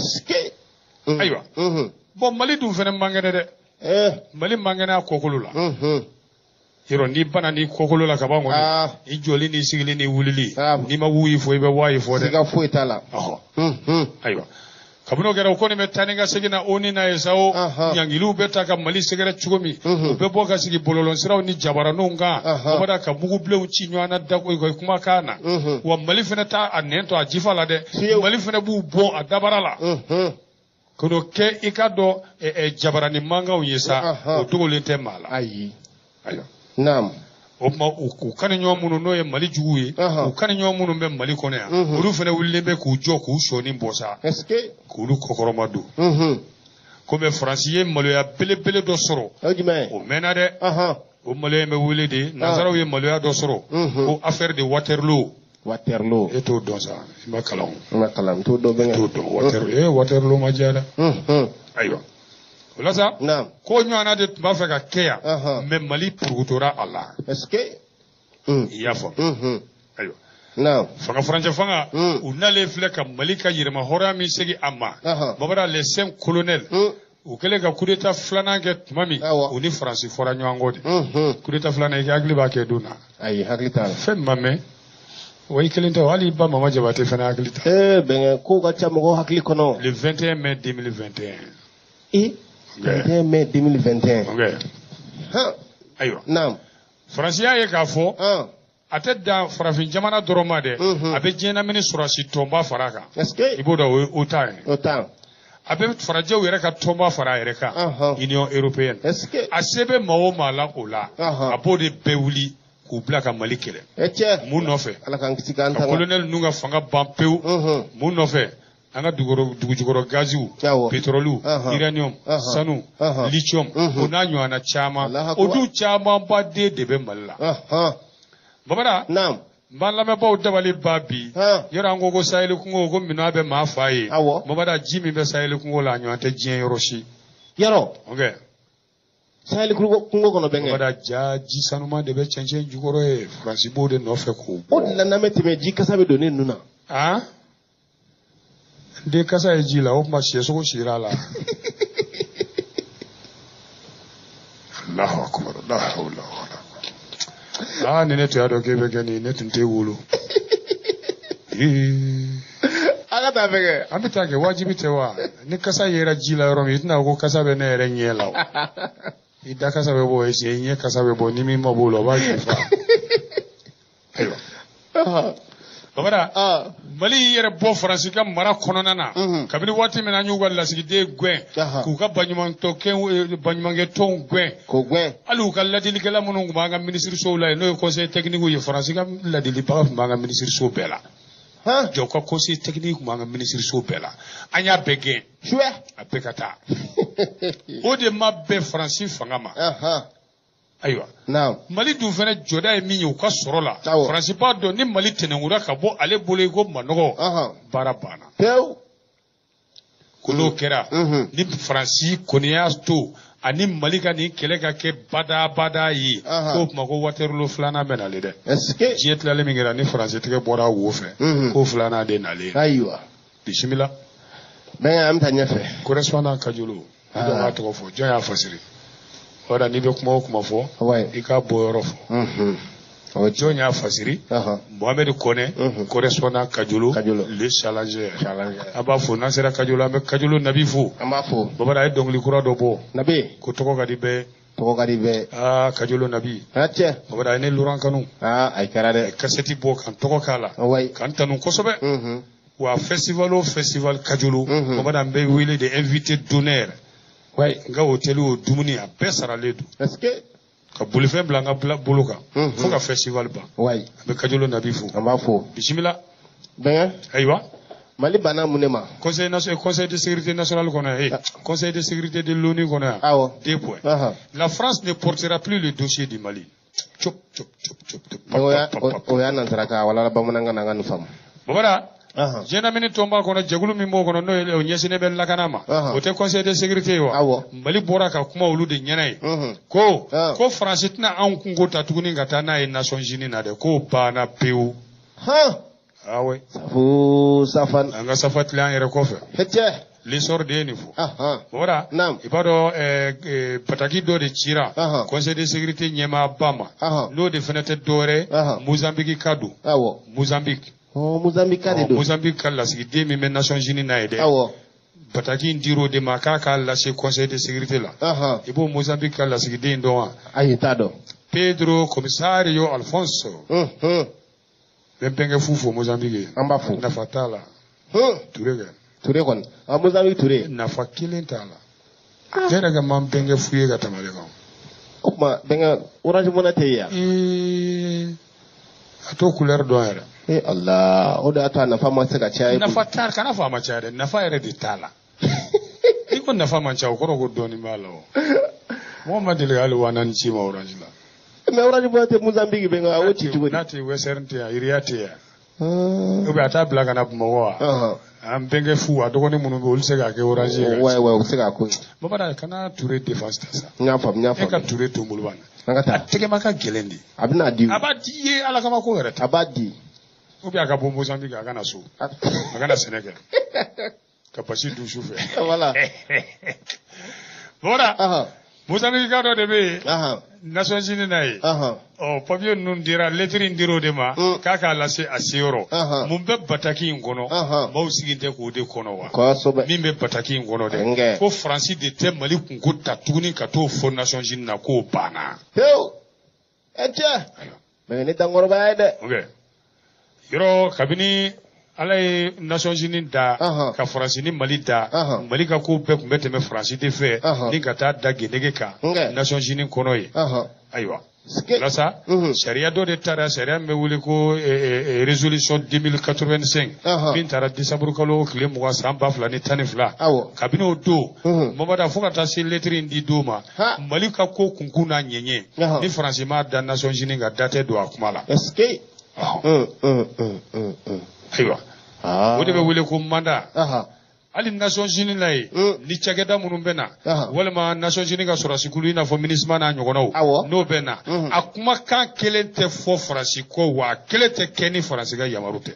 Ayiwa, bon, Mali dun fɛnɛ man kɛnɛ dɛ. Mali man kɛnɛ a kɔkolo la. Yɔrɔ n'i bana n'i kɔkolo la kaban kɔni, i jɔli n'i sigili n'i wulili, n'i ma wuyi fɔ, i bɛ wayi fɔ dɛ. Siga foyi t'a la. Ayiwa, kabini o kɛra, o kɔni bɛ taa ni ka segin na o ni n'a ye sa, o ɲangiliw bɛ ta ka Mali sɛgɛrɛ cogo min, u bɛ bɔ ka sigi bɔlɔlɔsiraw ni jabaraninw kan, o ka mugubilenw ci ɲɔgɔn na da kumakan na. Wa Mali fɛnɛ t'a a nɛn to a jifa la dɛ. Mali fɛnɛ b'u bɔn a dabara la k'o kɛ i ka dɔn jabaranin mankanw ye sa, o dogolen tɛ maa la. Ayi. Ayiwa. Naam. O tuma u kani ɲɔgɔn minnu n'o ye Mali jugu ye, u kani ɲɔgɔn minnu bɛ Mali kɔnɔ yan, olu fana wulilen bɛ k'u jɔ k'u sɔɔni bɔ sa, k'olu kɔkɔrɔma don. Komi Faransi ye maloya belebele dɔ sɔrɔ, o mɛnna dɛ. O maloya in bɛ wele de, nanzaraw ye maloya dɔ sɔrɔ ko affaire de Waterloo. Waterloo. E t'o dɔn sa, i ma kalan o. N ma kalan, n t'o dɔn bɛnkɛ. E t'o dɔn Waterloo, ee Waterloo ma diya dɛ. Ayiwa. O la sa, ko ɲɔgɔnna de tun b'a fɛ ka kɛ yan, mais Mali purugutora a la. I y'a faamu? Ayiwa. Fanga furancɛ fanga, u nalen filɛ ka Mali ka yɛrɛma hɔrɔnya min segin a ma. Babada, les 5 colonels, u kɛlen ka coup d'état filanan kɛ tuma min, u ni Faransi fɔra ɲɔgɔn kɔ de. Coup d'état filanan, i hakili b'a kɛ don na. Ayi, hakili t'a la. Fɛn min ma mɛn, wa i kelen tɛ, hali ba Mama Jabate fana hakili t'a la. Ee bɛnkɛ, kow ka ca mɔgɔw hakili kɔnɔ. Le 21 mai 2021. Ee. 21 mai 2021. Ayiwa. Naam. Faransi y'a ye k'a fɔ. A tɛ dan farafin jamana dɔrɔn ma dɛ, a bɛ diɲɛlamini sɔrɔdasi tɔnba fara a kan. I b'o dɔn, o ye OTAN ye. A bɛ farajɛw yɛrɛ ka tɔnba fara a yɛrɛ kan, Union européenne. A se bɛ maa o maa la o la, a b'o de bɛɛ wuli k'u bila ka Mali kɛlɛ. Mun nɔfɛ? Ka colonel ninnu ka fanga ban pewu. Mun nɔfɛ? An ka dugujukɔrɔ gaziw, pétrole, uranium, sanu, lithium, o n'a ɲɔgɔnna caman. O dun camanba den de bɛ Mali la. Babara, n b'an lamɛnbaaw dabali ban bi. Yɔrɔ an ko ko Sahel kungo ko minɛn bɛ maa fa ye. Babara, ji min bɛ Sahel kungo la, a ɲɔgɔn tɛ diɲɛ yɔrɔ si. Yɔrɔ. Ok. Sahel kungo kɔnɔ bɛnkɛ. Babara, ja ji sanuman de bɛ cɛncɛn jukɔrɔ ye. Faransi b'o de nɔfɛ k'o bɔ. O de la n'an bɛ tɛmɛ, ji kasa bɛ don ne nun na. Han? Den kasa ye ji la, o tuma sɛsogo sira a la. Allahu akbar, la hawla wala quwwata. Aa, ni ne tun y'a dɔn k'e bɛ kɛ nin ye, ne tun t'e wolo. An ka taa fɛ kɛ. An bɛ taa kɛ, wajibi tɛ wa? Ni kasa yera ji la yɔrɔ min, i tɛna ko kasa bɛ ne yɛrɛ ɲɛ la o. I da kasa bɛ bɔ, i ɲɛ kasa bɛ bɔ, ni min ma b'o la, o b'a ju fa. Ayiwa. Babara, Mali y'i yɛrɛ bɔ Faransi ka mara kɔnɔna na. Kabini waati min na an y'u ka lasigiden gɛn, k'u ka baɲumankɛ tɔnw gɛn. K'o gɛn. Hali u ka ladilikɛla minnu tun b'an ka minisirisow la yen, n'o ye conseil technique ye, Faransi ka ladilibaga tun b'an ka minisiriso bɛɛ la. Jɔ ka conseil technique tun b'an ka minisiriso bɛɛ la. An y'a bɛɛ gɛn. A bɛɛ ka taa. O de ma bɛn Faransi fanga ma. Ayiwa. Mali dun fana jɔda ye min ye u ka sɔrɔ la. Faransi b'a dɔn ni Mali tɛnɛnkura ka bɔ ale bolo i ko manɔgɔ, baara banna. Pewu. Ko n'o kɛra, ni Faransi kɔni y'a to ani Mali ka nin kɛlɛ ka kɛ badabada ye, k'o tuma ko Waterloo filanan bɛ nalen dɛ. Diɲɛ tilalen min kɛra ni Faransi tigɛ bɔra a wo fɛ, k'o filanan de nalen. Ayiwa. Bisimila. Bɛnkɛ, an bɛ taa ɲɛfɛ. Correspondant Kajolo. I dɔn k'a tɔgɔ fɔ, jɔn y'a fasiri? Wala n'i bɛ kuma o kuma fɔ, i k'a bɔ yɔrɔ fɔ. Jɔn y'a fasiri? Mohamed Kone, correspondant Kajolo, le challenger. An b'a fo, n'an sera Kajolo, an bɛ Kajolo Nabi fo. An b'a fo. Babara, a ye dɔnkili kura dɔ bɔ. Nabi. Ko tɔgɔ ka di bɛɛ. Tɔgɔ ka di bɛɛ. Aa, Kajolo Nabi. A cɛ. Babara, a ye ne Laurent kanu. Aa, a kɛra dɛ. Kasɛti bɔ k'an tɔgɔ k'a la. K'an tanu kosɛbɛ. Wa festival o festival Kajolo, Babara, an bɛ wele de invité d'honneur. N ka hôtel o dumuni a bɛɛ saralen don. Est-ce que ka bolifɛn bila n ka bolo kan fo ka festival ban. An bɛ Kajolo Nabi fo. An b'a fo. Bisimila. Bɛnkɛ. Ayiwa. Mali banna mun de ma? Conseil de sécurité nationale kɔnɔ yan, conseil de sécurité de l'ONU kɔnɔ yan. Awɔ. 2 points. La France ne portera plus le dossier du Mali. Cop cop cop cop. O y'a nansara kan, wala bamanankan na, an ka nin faamu. Babara. Diɲɛlamini tɔnba kɔnɔ, jɛkulu min b'o kɔnɔ, n'o ye o ɲɛsinnen bɛ lakana ma, o tɛ conseil de sécurité ye wa? Mali bɔra ka kuma olu de ɲɛna ye ko ko Faransi tɛna anw kunko ta tuguni ka taa n'a ye Nations Unies na dɛ, k'o banna pewu. Ah oui. Safu safan. An ka safa tilen an yɛrɛ kɔfɛ. L'essor de ye nin fɔ. Bɔra, i b'a dɔn bataki dɔ de cira conseil de sécurité ɲɛmaaba ma, n'o de fana tɛ dɔwɛrɛ ye, Mozambique ka don. Mozambique. Mozambique ka de don. Mozambique ka lasigiden min bɛ Nations Unies na ye dɛ. Bataki in dir'o de ma k'a k'a lase conseil de sécurité la. I b'o Mozambique ka lasigiden in dɔn wa? Ayi, t'a dɔn. Pedro Commissario Alfonso. N bɛ bɛnkɛ fu fo Mozambique ye. An b'a fo. Nafa t'a la. Ture kɛ. Ture kɔni. A Mozambique Ture. Nafa kelen t'a la. Ne yɛrɛ ka man bɛnkɛ fu ye ka tɛmɛ ale kan. O tuma bɛnkɛ, Orange Money tɛ yen yan. A t'o couleur dɔn yɛrɛ. Eh Allah, o de y'a to a nafa ma se ka caya. Nafa t'a la, kana fɔ a ma caya dɛ, nafa yɛrɛ de t'a la. N'i ko nafa man ca, o kɔrɔ ko dɔɔnin b'a la o. Mɔgɔ ma deli ka hali 4000 ci ma Orange la. Mais Orange Money tɛ Mozambique bɛ nka a y'o ci cogo di? N'a tɛ Western tɛ yan, Ria tɛ yan. Ou bien a t'a bila ka na Bamakɔ wa? An bɛnkɛ fu, a dɔgɔnin minnu bɛ yen, olu tɛ se k'a kɛ Orange ye. Ouais ouais, u bɛ se k'a ko ye. Babara, kana Ture défense ta sa. N y'a faamu, n y'a faamu. E ka Ture to n bolo bani. An ka taa. A tɛgɛma ka gɛlɛn de. A bɛna di. A b'a di i ye, Ala kama ko yɛrɛ tɛ. A b'a di. Ou bien a ka bɔ Mozambique, a ka na so. A ka na sɛnɛ kɛ. Ka basi dun su fɛ. Voilà. Babara. Mozambique ka dɔ de bɛ yen. Nations Unies na ye. Ɔ, papier ninnu dira, lettre in dir'o de ma, k'a k'a lase a seyɔrɔ. Mun bɛ bataki in kɔnɔ? Maaw sigilen tɛ k'o de kɔnɔ wa? Kosɛbɛ. Min bɛ bataki in kɔnɔ dɛ. Ko Faransi de tɛ Mali kunko ta tuguni ka t'o fɔ Nations Unies na, k'o banna. Pewu. E cɛ. Bɛnkɛ ne dankɔrɔbaya ye dɛ. Ok, yɔrɔ kabini Ala ye Nations Unies da, ka Faransi ni Mali da, Mali ka ko bɛɛ tun bɛ tɛmɛ Faransi de fɛ ni ka taa da Gendege kan Nations Unies kɔnɔ yen. Ayiwa, walasa sariya dɔ de taara, sariya min bɛ wele ko résolution 2085, min taara décembre kalo tile 20 san 2012. Kabini o don, Mamada, fo ka taa se lettre in di don ma, Mali ka ko kunkun n'a ɲɛɲɛ, ni Faransi m'a da Nations Unies kan, da tɛ don a kuma la. Est-ce que Ayiwa, o de bɛ wele ko mandat. Hali Nations Unies la yen, ni cakɛda minnu bɛ na, walima Nations Unies ka sɔrɔdasikulu, i n'a fɔ MINUSMA n'a ɲɔgɔnnaw, n'o bɛ na, a kumakan kelen tɛ fɔ Faransi kɔ, wa a kelen tɛ kɛ ni Faransi ka yamaru tɛ.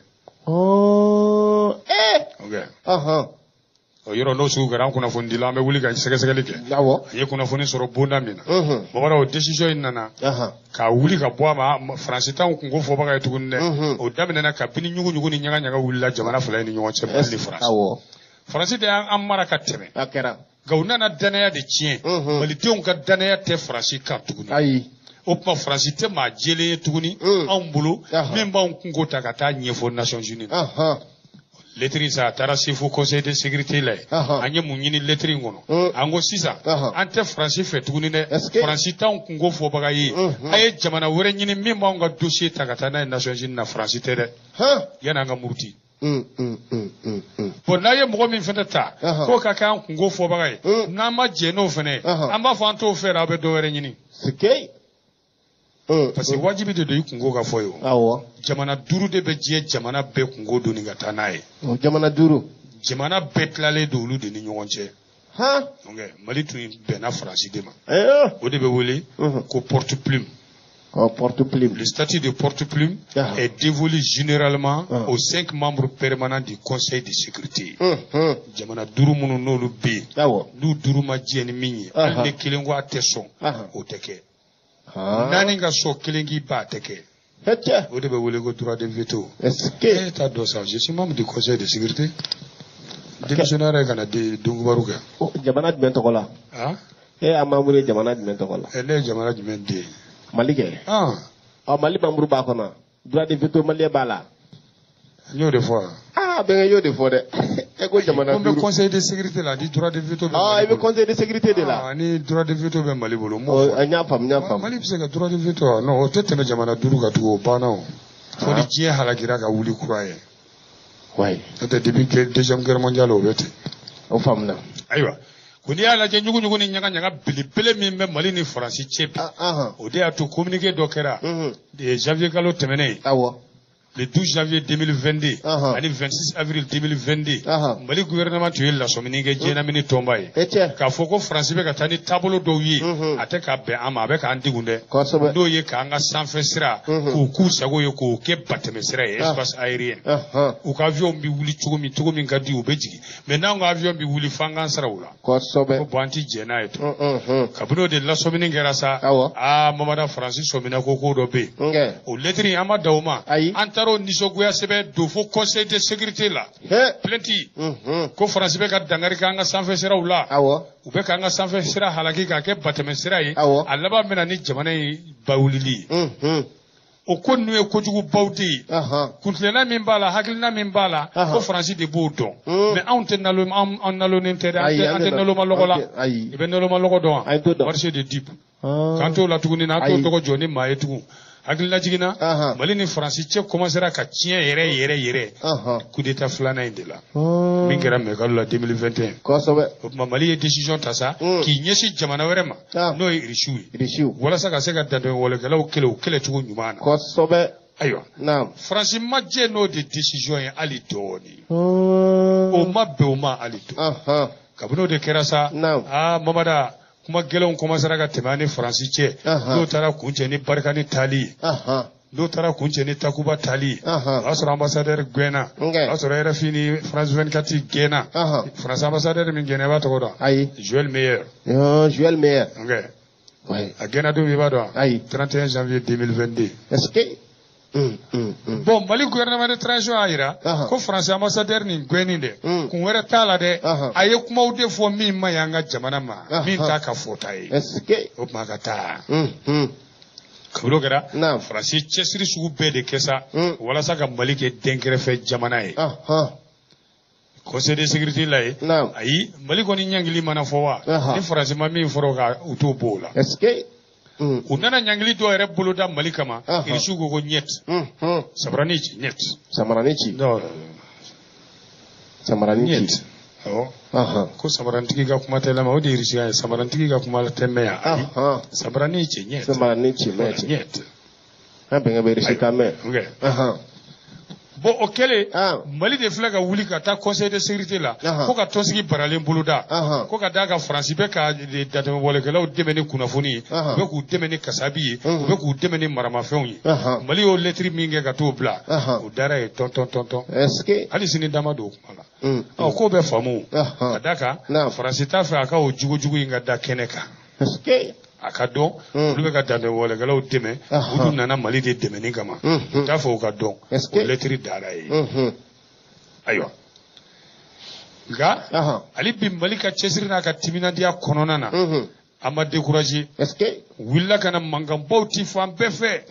Ok, o yɔrɔ n'o sugu kɛra, an kunnafonidila, an bɛ wuli ka sɛgɛsɛgɛli kɛ. An ye kunnafoni sɔrɔ bonda min na, Mamadu, o décision in nana k'a wuli ka bɔ a ma. Faransi t'anw kunko fɔbaga ye tuguni dɛ. O daminɛna kabini ɲugu-ɲugu ni ɲaga-ɲaga wulila jamana fila in ni ɲɔgɔn cɛ, Mali ni Faransi. Faransi de y'an mara ka tɛmɛ, A kɛra. nka u nana danaya de tiɲɛ. Malidenw ka danaya tɛ Faransi kan tuguni. Ayi. O tuma, Faransi tɛ maa jɛlen ye tuguni anw bolo min b'anw kunko ta ka taa ɲɛfɔ Nations Unies na. Lettre sa, a taara se fo Conseil de sécurité la yen. An ye mun ɲini lettre in kɔnɔ? An ko sisan, an tɛ Faransi fɛ tuguni dɛ. Faransi t'anw kunko fɔbaga ye. A ye jamana wɛrɛ ɲini min b'anw ka dossier ta ka taa n'a ye Nations Unies na. Faransi tɛ dɛ, yanni an ka muruti. Bon, n'a ye mɔgɔ min fɛnɛ ta k'o ka kɛ an kunko fɔbaga ye, n'an ma jɛ n'o fɛnɛ ye, an b'a fɔ an t'o fɛ, aw bɛ dɔ wɛrɛ ɲini, parce que wajibi de don i kunko ka fɔ ye. O jamana duuru de bɛ diɲɛ jamana bɛɛ kunko doni ka taa n'a ye. O jamana duuru. Jamana bɛɛ tilalen don olu de ni ɲɔgɔn cɛ. Donc Mali tun bɛnna Faransi de ma. O de bɛ wele ko porte plume. Oh, porte-plume. Le statut de porte-plume est dévolu généralement aux cinq membres permanents du Conseil de sécurité. Jamana duuru minnu n'olu bɛ yen, n'u duuru ma jɛ ni min ye, hali ni kelen ko a tɛ sɔn, o tɛ kɛ. Naani ka sɔn, kelen k'i ba, a tɛ kɛ. O de bɛ wele ko droit de veto. Est-ce que E t'a dɔn sa, je suis membre du Conseil de sécurité. Démissionnaire ye ka na donkibaru kɛ. Jamana jumɛn tɔgɔ la? E y'a membre ye jamana jumɛn tɔgɔ la? Ne ye jamana jumɛn den ye? Mali kɛ. Ɔ, Mali membre b'a kɔnɔ. Droit de veto malien b'a la. N y'o de fɔ. Aa, bɛnkɛ, y'o de fɔ dɛ. E ko jamana Ko n bɛ duuru. Conseil de sécurité la, ni droit de veto bɛ Aa, Mali i bɛ bolo. Conseil de sécurité de la. Ah, ni droit de veto bɛ Mali bolo, n b'o fɔ. N y'a faamu, n y'a faamu. Mali bɛ se ka droit de veto wa? Non, o tɛ tɛmɛ jamana duuru kan tugun, o banna o. Fo ni diɲɛ halakira ka wuli kura ye. N'o tɛ, depuis deuxième guerre mondiale, o bɛ ten. O faamuna. Ayiwa, ko n'i y'a lajɛ, ɲugu-ɲugu ni ɲaga-ɲaga belebele min bɛ Mali ni Faransi cɛ bi, o de y'a to communiqué dɔ kɛra janvier kalo tɛmɛnen, le 12 janvier 2022 ani 26 avril 2022, Mali gouvernement tun ye lasɔmini kɛ diɲɛlamini tɔnba ye k'a fɔ ko Faransi bɛ ka taa ni taabolo dɔw ye, a tɛ ka bɛn an ma, a bɛ k'an degun dɛ, n'o ye k'an ka sanfɛ sira k'o k'u sago ye, k'o kɛ batɛmɛ sira ye, espace aérien. U ka avion bɛ wuli cogo min ka di, u bɛ jigin, mais n'anw ka avion bɛ wuli, f'an k'an sara u la. Ko bon, an ti jɛn n'a ye tun. Kabini o de lasɔmini kɛra sa, aa, Mamada, Faransi sɔmina ko ko dɔ bɛ yen. O lettre in, an ma dan o ma, an taara o nisɔngoya sɛbɛn don fo Conseil de sécurité la, plainte ko Faransi bɛ ka dankari kɛ an ka sanfɛ siraw la, u bɛ k'an ka sanfɛ sira halaki k'a kɛ batɛmɛ sira ye, a laban bɛ na ni jamana in bawulili ye. O ko ninnu ye kojugubaw de ye. Kuntilenna min b'a la, hakilina min b'a la, ko Faransi de b'o dɔn, mais anw tɛ nalo, an nalonnen tɛ dɛ, an tɛ naloma lɔgɔ la. I bɛ naloma lɔgɔ dɔn wa? Marché de dupes. K'an t'o la tuguni, n'an t'o tɔgɔ jɔ ni maa ye tugun. Hakilila jiginna, Mali ni Faransi cɛ commencera ka tiɲɛ yɛrɛ yɛrɛ yɛrɛ coup d'état filanan in de la, min kɛra mai kalo la 2021. O tuma, Mali ye décision ta sa k'i ɲɛsin jamana wɛrɛ ma, n'o ye Irisiw ye, walasa ka se ka dantɛmɛwalekɛlaw kɛlɛ, o kɛlɛcogo ɲuman na. Ayiwa, Faransi ma jɛ n'o de décision ye hali dɔɔni, o ma bɛn o ma hali dɔɔni. Kabini o de kɛra sa, aa, Mamada, kuma gɛlɛnw commencera ka tɛmɛ an ni Faransi cɛ, n'o taara kuncɛ ni Barkhane taali ye, n'o taara kuncɛ ni Takuba taali ye. O y'a sɔrɔ ambassadeur gɛnna, o y'a sɔrɔ RFI ni France 24 gɛnna. France ambassadeur min gɛnna, i b'a tɔgɔ dɔn? Ayi. Joël Meyer. Joël Meyer. Ok. A gɛnna don min, i b'a dɔn? Ayi. 31 janvier 2022. Est-ce que Bon, Mali gouvernement de transition y'a jira ko France ambassadeur nin gɛnni dɛ, kun wɛrɛ t'a la dɛ, a ye kumaw de fɔ min ma ɲi an ka jamana ma, min t'a ka fɔta ye. Est-ce que O tuma ka taa. Kabini o kɛra, Naam. Faransi ye cɛsiri sugu bɛɛ de kɛ sa walasa ka Mali kɛ dɛnkɛrɛfɛ jamana ye. Conseil de sécurité la ye. Naam. Ayi, Mali kɔni ɲangili mana fɔ wa, ni Faransi ma min fɔra o kan, u t'o bɔ o la. Est-ce que U nana ɲangili dɔw yɛrɛ boloda Mali kama, Irisiw ko ko ɲet. Sabarani ci ɲet. Samarani ci. Non. Samarani Ɲet. ci. Awɔ. Ko samarantigi ka kuma tɛ lamɛn, o de ye Irisiya ye, samarantigi ka kuma tɛ mɛn yan. Ayi. Sabarani ci ɲet. Samarani ci mɛn ci. Ɲet. An bɛnkɛ bɛ Irisi kan mɛn. Ok. Bon, o kɛlen, Mali de filɛ ka wuli ka taa conseil de sécurité la ko ka tɔnsigi baralen boloda, ko ka d'a kan Faransi bɛ ka dantɛmɛwalekɛlaw dɛmɛ ni kunnafoni ye, u bɛ k'u dɛmɛ ni kasabi ye, u bɛ k'u dɛmɛ ni maramafɛnw ye. Mali y'o lɛtiri min kɛ ka t'o bila, o dara ye tɔn tɔn tɔn tɔn. Est-ce que hali sini dama don o kuma la. Ɔ, k'o bɛ faamu ka d'a kan Faransi t'a fɛ a ka o jogojugu in ka da kɛnɛ kan. Est-ce que a ka dɔn olu bɛ ka dantɛmɛwalekɛlaw dɛmɛ, u dun nana Mali de dɛmɛni kama, u t'a fɛ o ka dɔn, o lɛtiri dara ye. Ayiwa, nka hali bi Mali ka cɛsiri n'a ka timinandiya kɔnɔna na, an ma découragé. Est-ce que u wulila ka na mankanbaw ci fan bɛɛ fɛ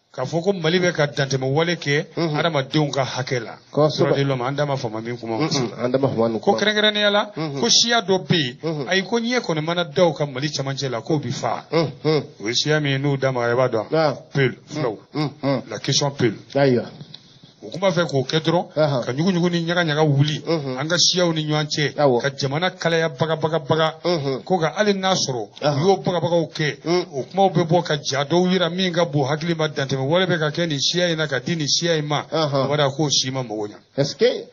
k'a fɔ ko Mali bɛ ka dantɛmɛwale kɛ adamadenw ka hakɛ la. Kosɛbɛ. Droit de l'homme, an da ma fama min kuma ma. An da ma fama nin Ko kuma. kɛrɛnkɛrɛnnenya la, ko siya dɔ bɛ yen, ayi, ko ɲɛ kɔni mana da o kan Mali cɛmancɛ la, k'o bi fa. O ye siya min ye, n'u da magara, i b'a dɔn, Peul, fulaw, la question Peul. Ayiwa. U tun b'a fɛ k'o kɛ dɔrɔn ka ɲuguɲugu ni ɲagaɲaga wuli an ka siyaw ni ɲɔgɔn cɛ, ka jamana kalaya bagabagabaga, ko ka hali n'a sɔrɔ u y'o bagabagaw kɛ, o kumaw bɛ bɔ ka ja dɔw yira min ka bon hakili ma, dantɛmɛ wale bɛ ka kɛ nin siya in na ka di nin siya in ma, o b'a k'o si ma mago ɲa. Est-ce que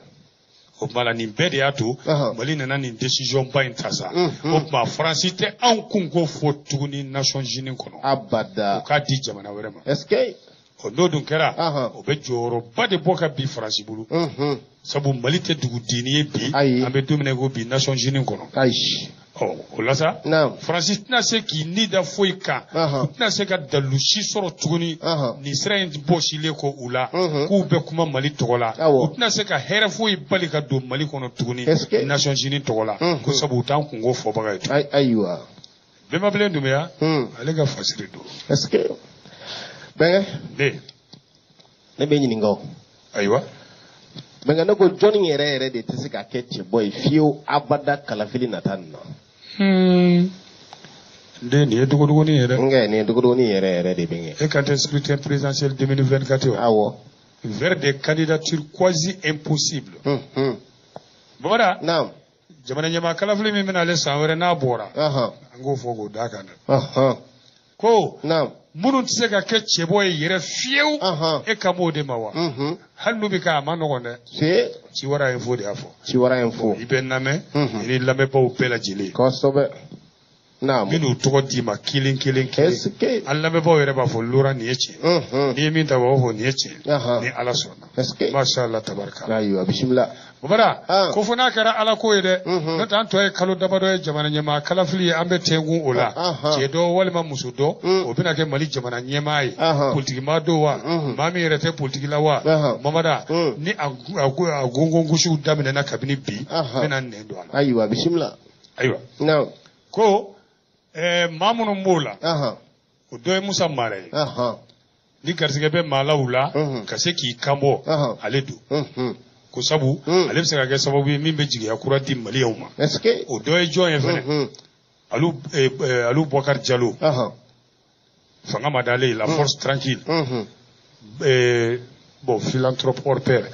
O tuma la, nin bɛɛ de y'a to Mali nana nin décision ba in ta sa. O tuma Faransi tɛ anw kunko fɔ tuguni Nations Unies kɔnɔ. Abada. U k'a di jamana wɛrɛ ma. Est-ce que O n'o dun kɛra, o bɛ jɔyɔrɔba de bɔ ka bin Faransi bolo, sabu Mali tɛ dugudenni ye bi, an bɛ don min na i ko bi, Nations Unies kɔnɔ. Ayi. Ɔ, o la sa, Faransi tɛna se k'i ni da foyi kan, u tɛna se ka dalilu si sɔrɔ tuguni nin sira in bɔsilen kɔ u la k'u bɛ kuma Mali tɔgɔ la. U tɛna se ka hɛrɛ foyi bali ka don Mali kɔnɔ tuguni Nations Unies tɔgɔ la, ko sabu u t'an kunko fɔbaga ye tuguni. Ayiwa. Bɛnbabilen Dunbuya, ale ka fasiri don. Est-ce que bɛnkɛ, Ne. Ne bɛ ɲininka o. Ayiwa. Bɛnkɛ, ne ko jɔnni yɛrɛ yɛrɛ de tɛ se ka kɛ cɛbɔ ye fiyewu abada kalafili nata nin na? Den, nin ye dogodogonin ye dɛ. Nkɛ, nin ye dogodogonin yɛrɛ yɛrɛ de bɛnkɛ. E kan tɛ scrutin présidentiel 2024 wa? Awɔ. Vers des candidatures quasi impossibles. Bamada. Naam. Jamana ɲɛmaa kalafili min bɛna ale san wɛrɛ n'a bɔra. An k'o fɔ k'o d'a kan dɛ. Ko. Naam. Minnu tɛ se ka kɛ cɛbɔ ye yɛrɛ fiyewu. E kan b'o de ma wa? Hali n'u bɛ kɛ, a ma nɔgɔn dɛ. Se. Ciwara Info de y'a fɔ. Ciwara Info. I bɛ n lamɛn. I ni lamɛnbaaw bɛɛ lajɛlen. Kosɛbɛ. Naam. N bɛn'u tɔgɔ d'i ma kelen kelen kelen. Est-ce que An lamɛnbaaw yɛrɛ b'a fɔ Laurent nin ye tiɲɛ. N'i ye min ta, u b'a fɔ nin ye tiɲɛ. Ni Ala sɔnna. Est-ce que Masha Allah tabaraka. Ayiwa, bisimila. Bamada, ko fo n'a kɛra Ala ko ye dɛ. N'o tɛ an tɔ ye kalo damadɔ ye jamana ɲɛmaa kalafili ye, an bɛ tɛnkun o la. Cɛ dɔ walima muso dɔ, o bɛna kɛ Mali jamana ɲɛmaa ye. Politikimaa don wa, maa min yɛrɛ tɛ politiki la wa, Mamada, ni a gongongosi daminɛna kabini bi, n bɛna nɛn don a la. Ayiwa, bisimila. Ayiwa. Naam. Ko maa minnu b'o la, o dɔ ye Musa Mara ye. Ni garisɛgɛ bɛ maa la u la, ka se k'i kanbɔ, ale don. Ko sabu ale bɛ se ka kɛ sababu ye min bɛ jigiya kura di maliyɛnw ma. Est-ce que O dɔ ye jɔn ye fɛnɛ? Alu Bɔkari Jalo. Fanga ma d'ale ye, la force tranquille. Bon, philanthrope hors pair.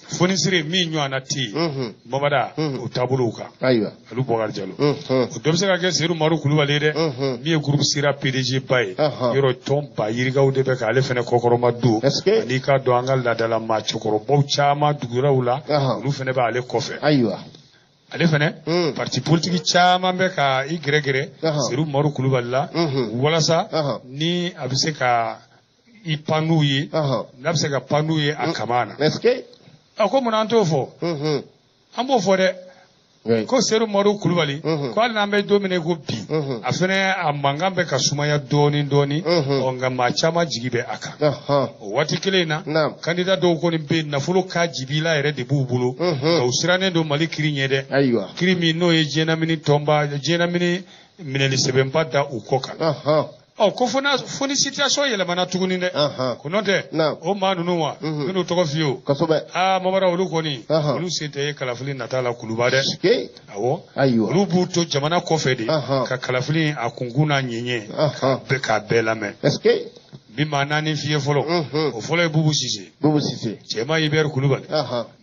Fonisire min ɲɔgɔnna tɛ yen. Mamada, o taabolow kan. Ayiwa. Alu Bɔkari Jalo. O dɔ bɛ se ka kɛ Seydou Maru Kulubali ye dɛ. Min ye groupe Sira PDG ba ye. Yɔrɔ tɔn ba yirikaw de bɛ k'ale fɛnɛ kɔkɔrɔma don. Est-ce que Ani k'a dɔn an ka laadala maa cɛkɔrɔbaw caman duguraw la. Olu fɛnɛ b'ale kɔfɛ. Ayiwa. Ale fɛnɛ, parti politique caman bɛ ka i gɛrɛgɛrɛ Seydou Maru Kulubali la. Walasa ni a bɛ se ka i pan n'u ye. N'a bɛ se ka pan n'u ye a kama na. Est-ce que A ko munna an t'o fɔ? An b'o fɔ dɛ. Ko Seydou Maru Kulubali, ko hali n'an bɛ don min na i ko bi, a fɛnɛ a mankan bɛ ka sumaya dɔɔni dɔɔni, ɔ nka maa caman jigi bɛ a kan. O waati kelen in na, candidat dɔw kɔni bɛ yen, nafolo ka jibila yɛrɛ de b'u bolo, nka u sirannen don Mali kiri ɲɛ dɛ. Ayiwa. Kiri min n'o ye diɲɛlamini tɔnba, diɲɛlamini minɛli sɛbɛnba da u kɔ kan. Ɔ ko fo n'a fo ni situation yɛlɛmana tuguni dɛ. Ko n'o tɛ o maa ninnu wa n bɛn'u tɔgɔ f'i ye o. Kosɛbɛ. Aa Mamada olu kɔni olu sen tɛ ye kalafili nata la Kuluba dɛ. Awɔ. Ayiwa. Olu b'u to jamana kɔfɛ de. Ka kalafili a kunkun n'a ɲɛɲɛ. K'a bɛɛ lamɛn. Est-ce que. N bɛ maa naani f'i ye fɔlɔ. O fɔlɔ ye Bubu Sise. Bubu Sise. Cɛma Hubert Kulubali.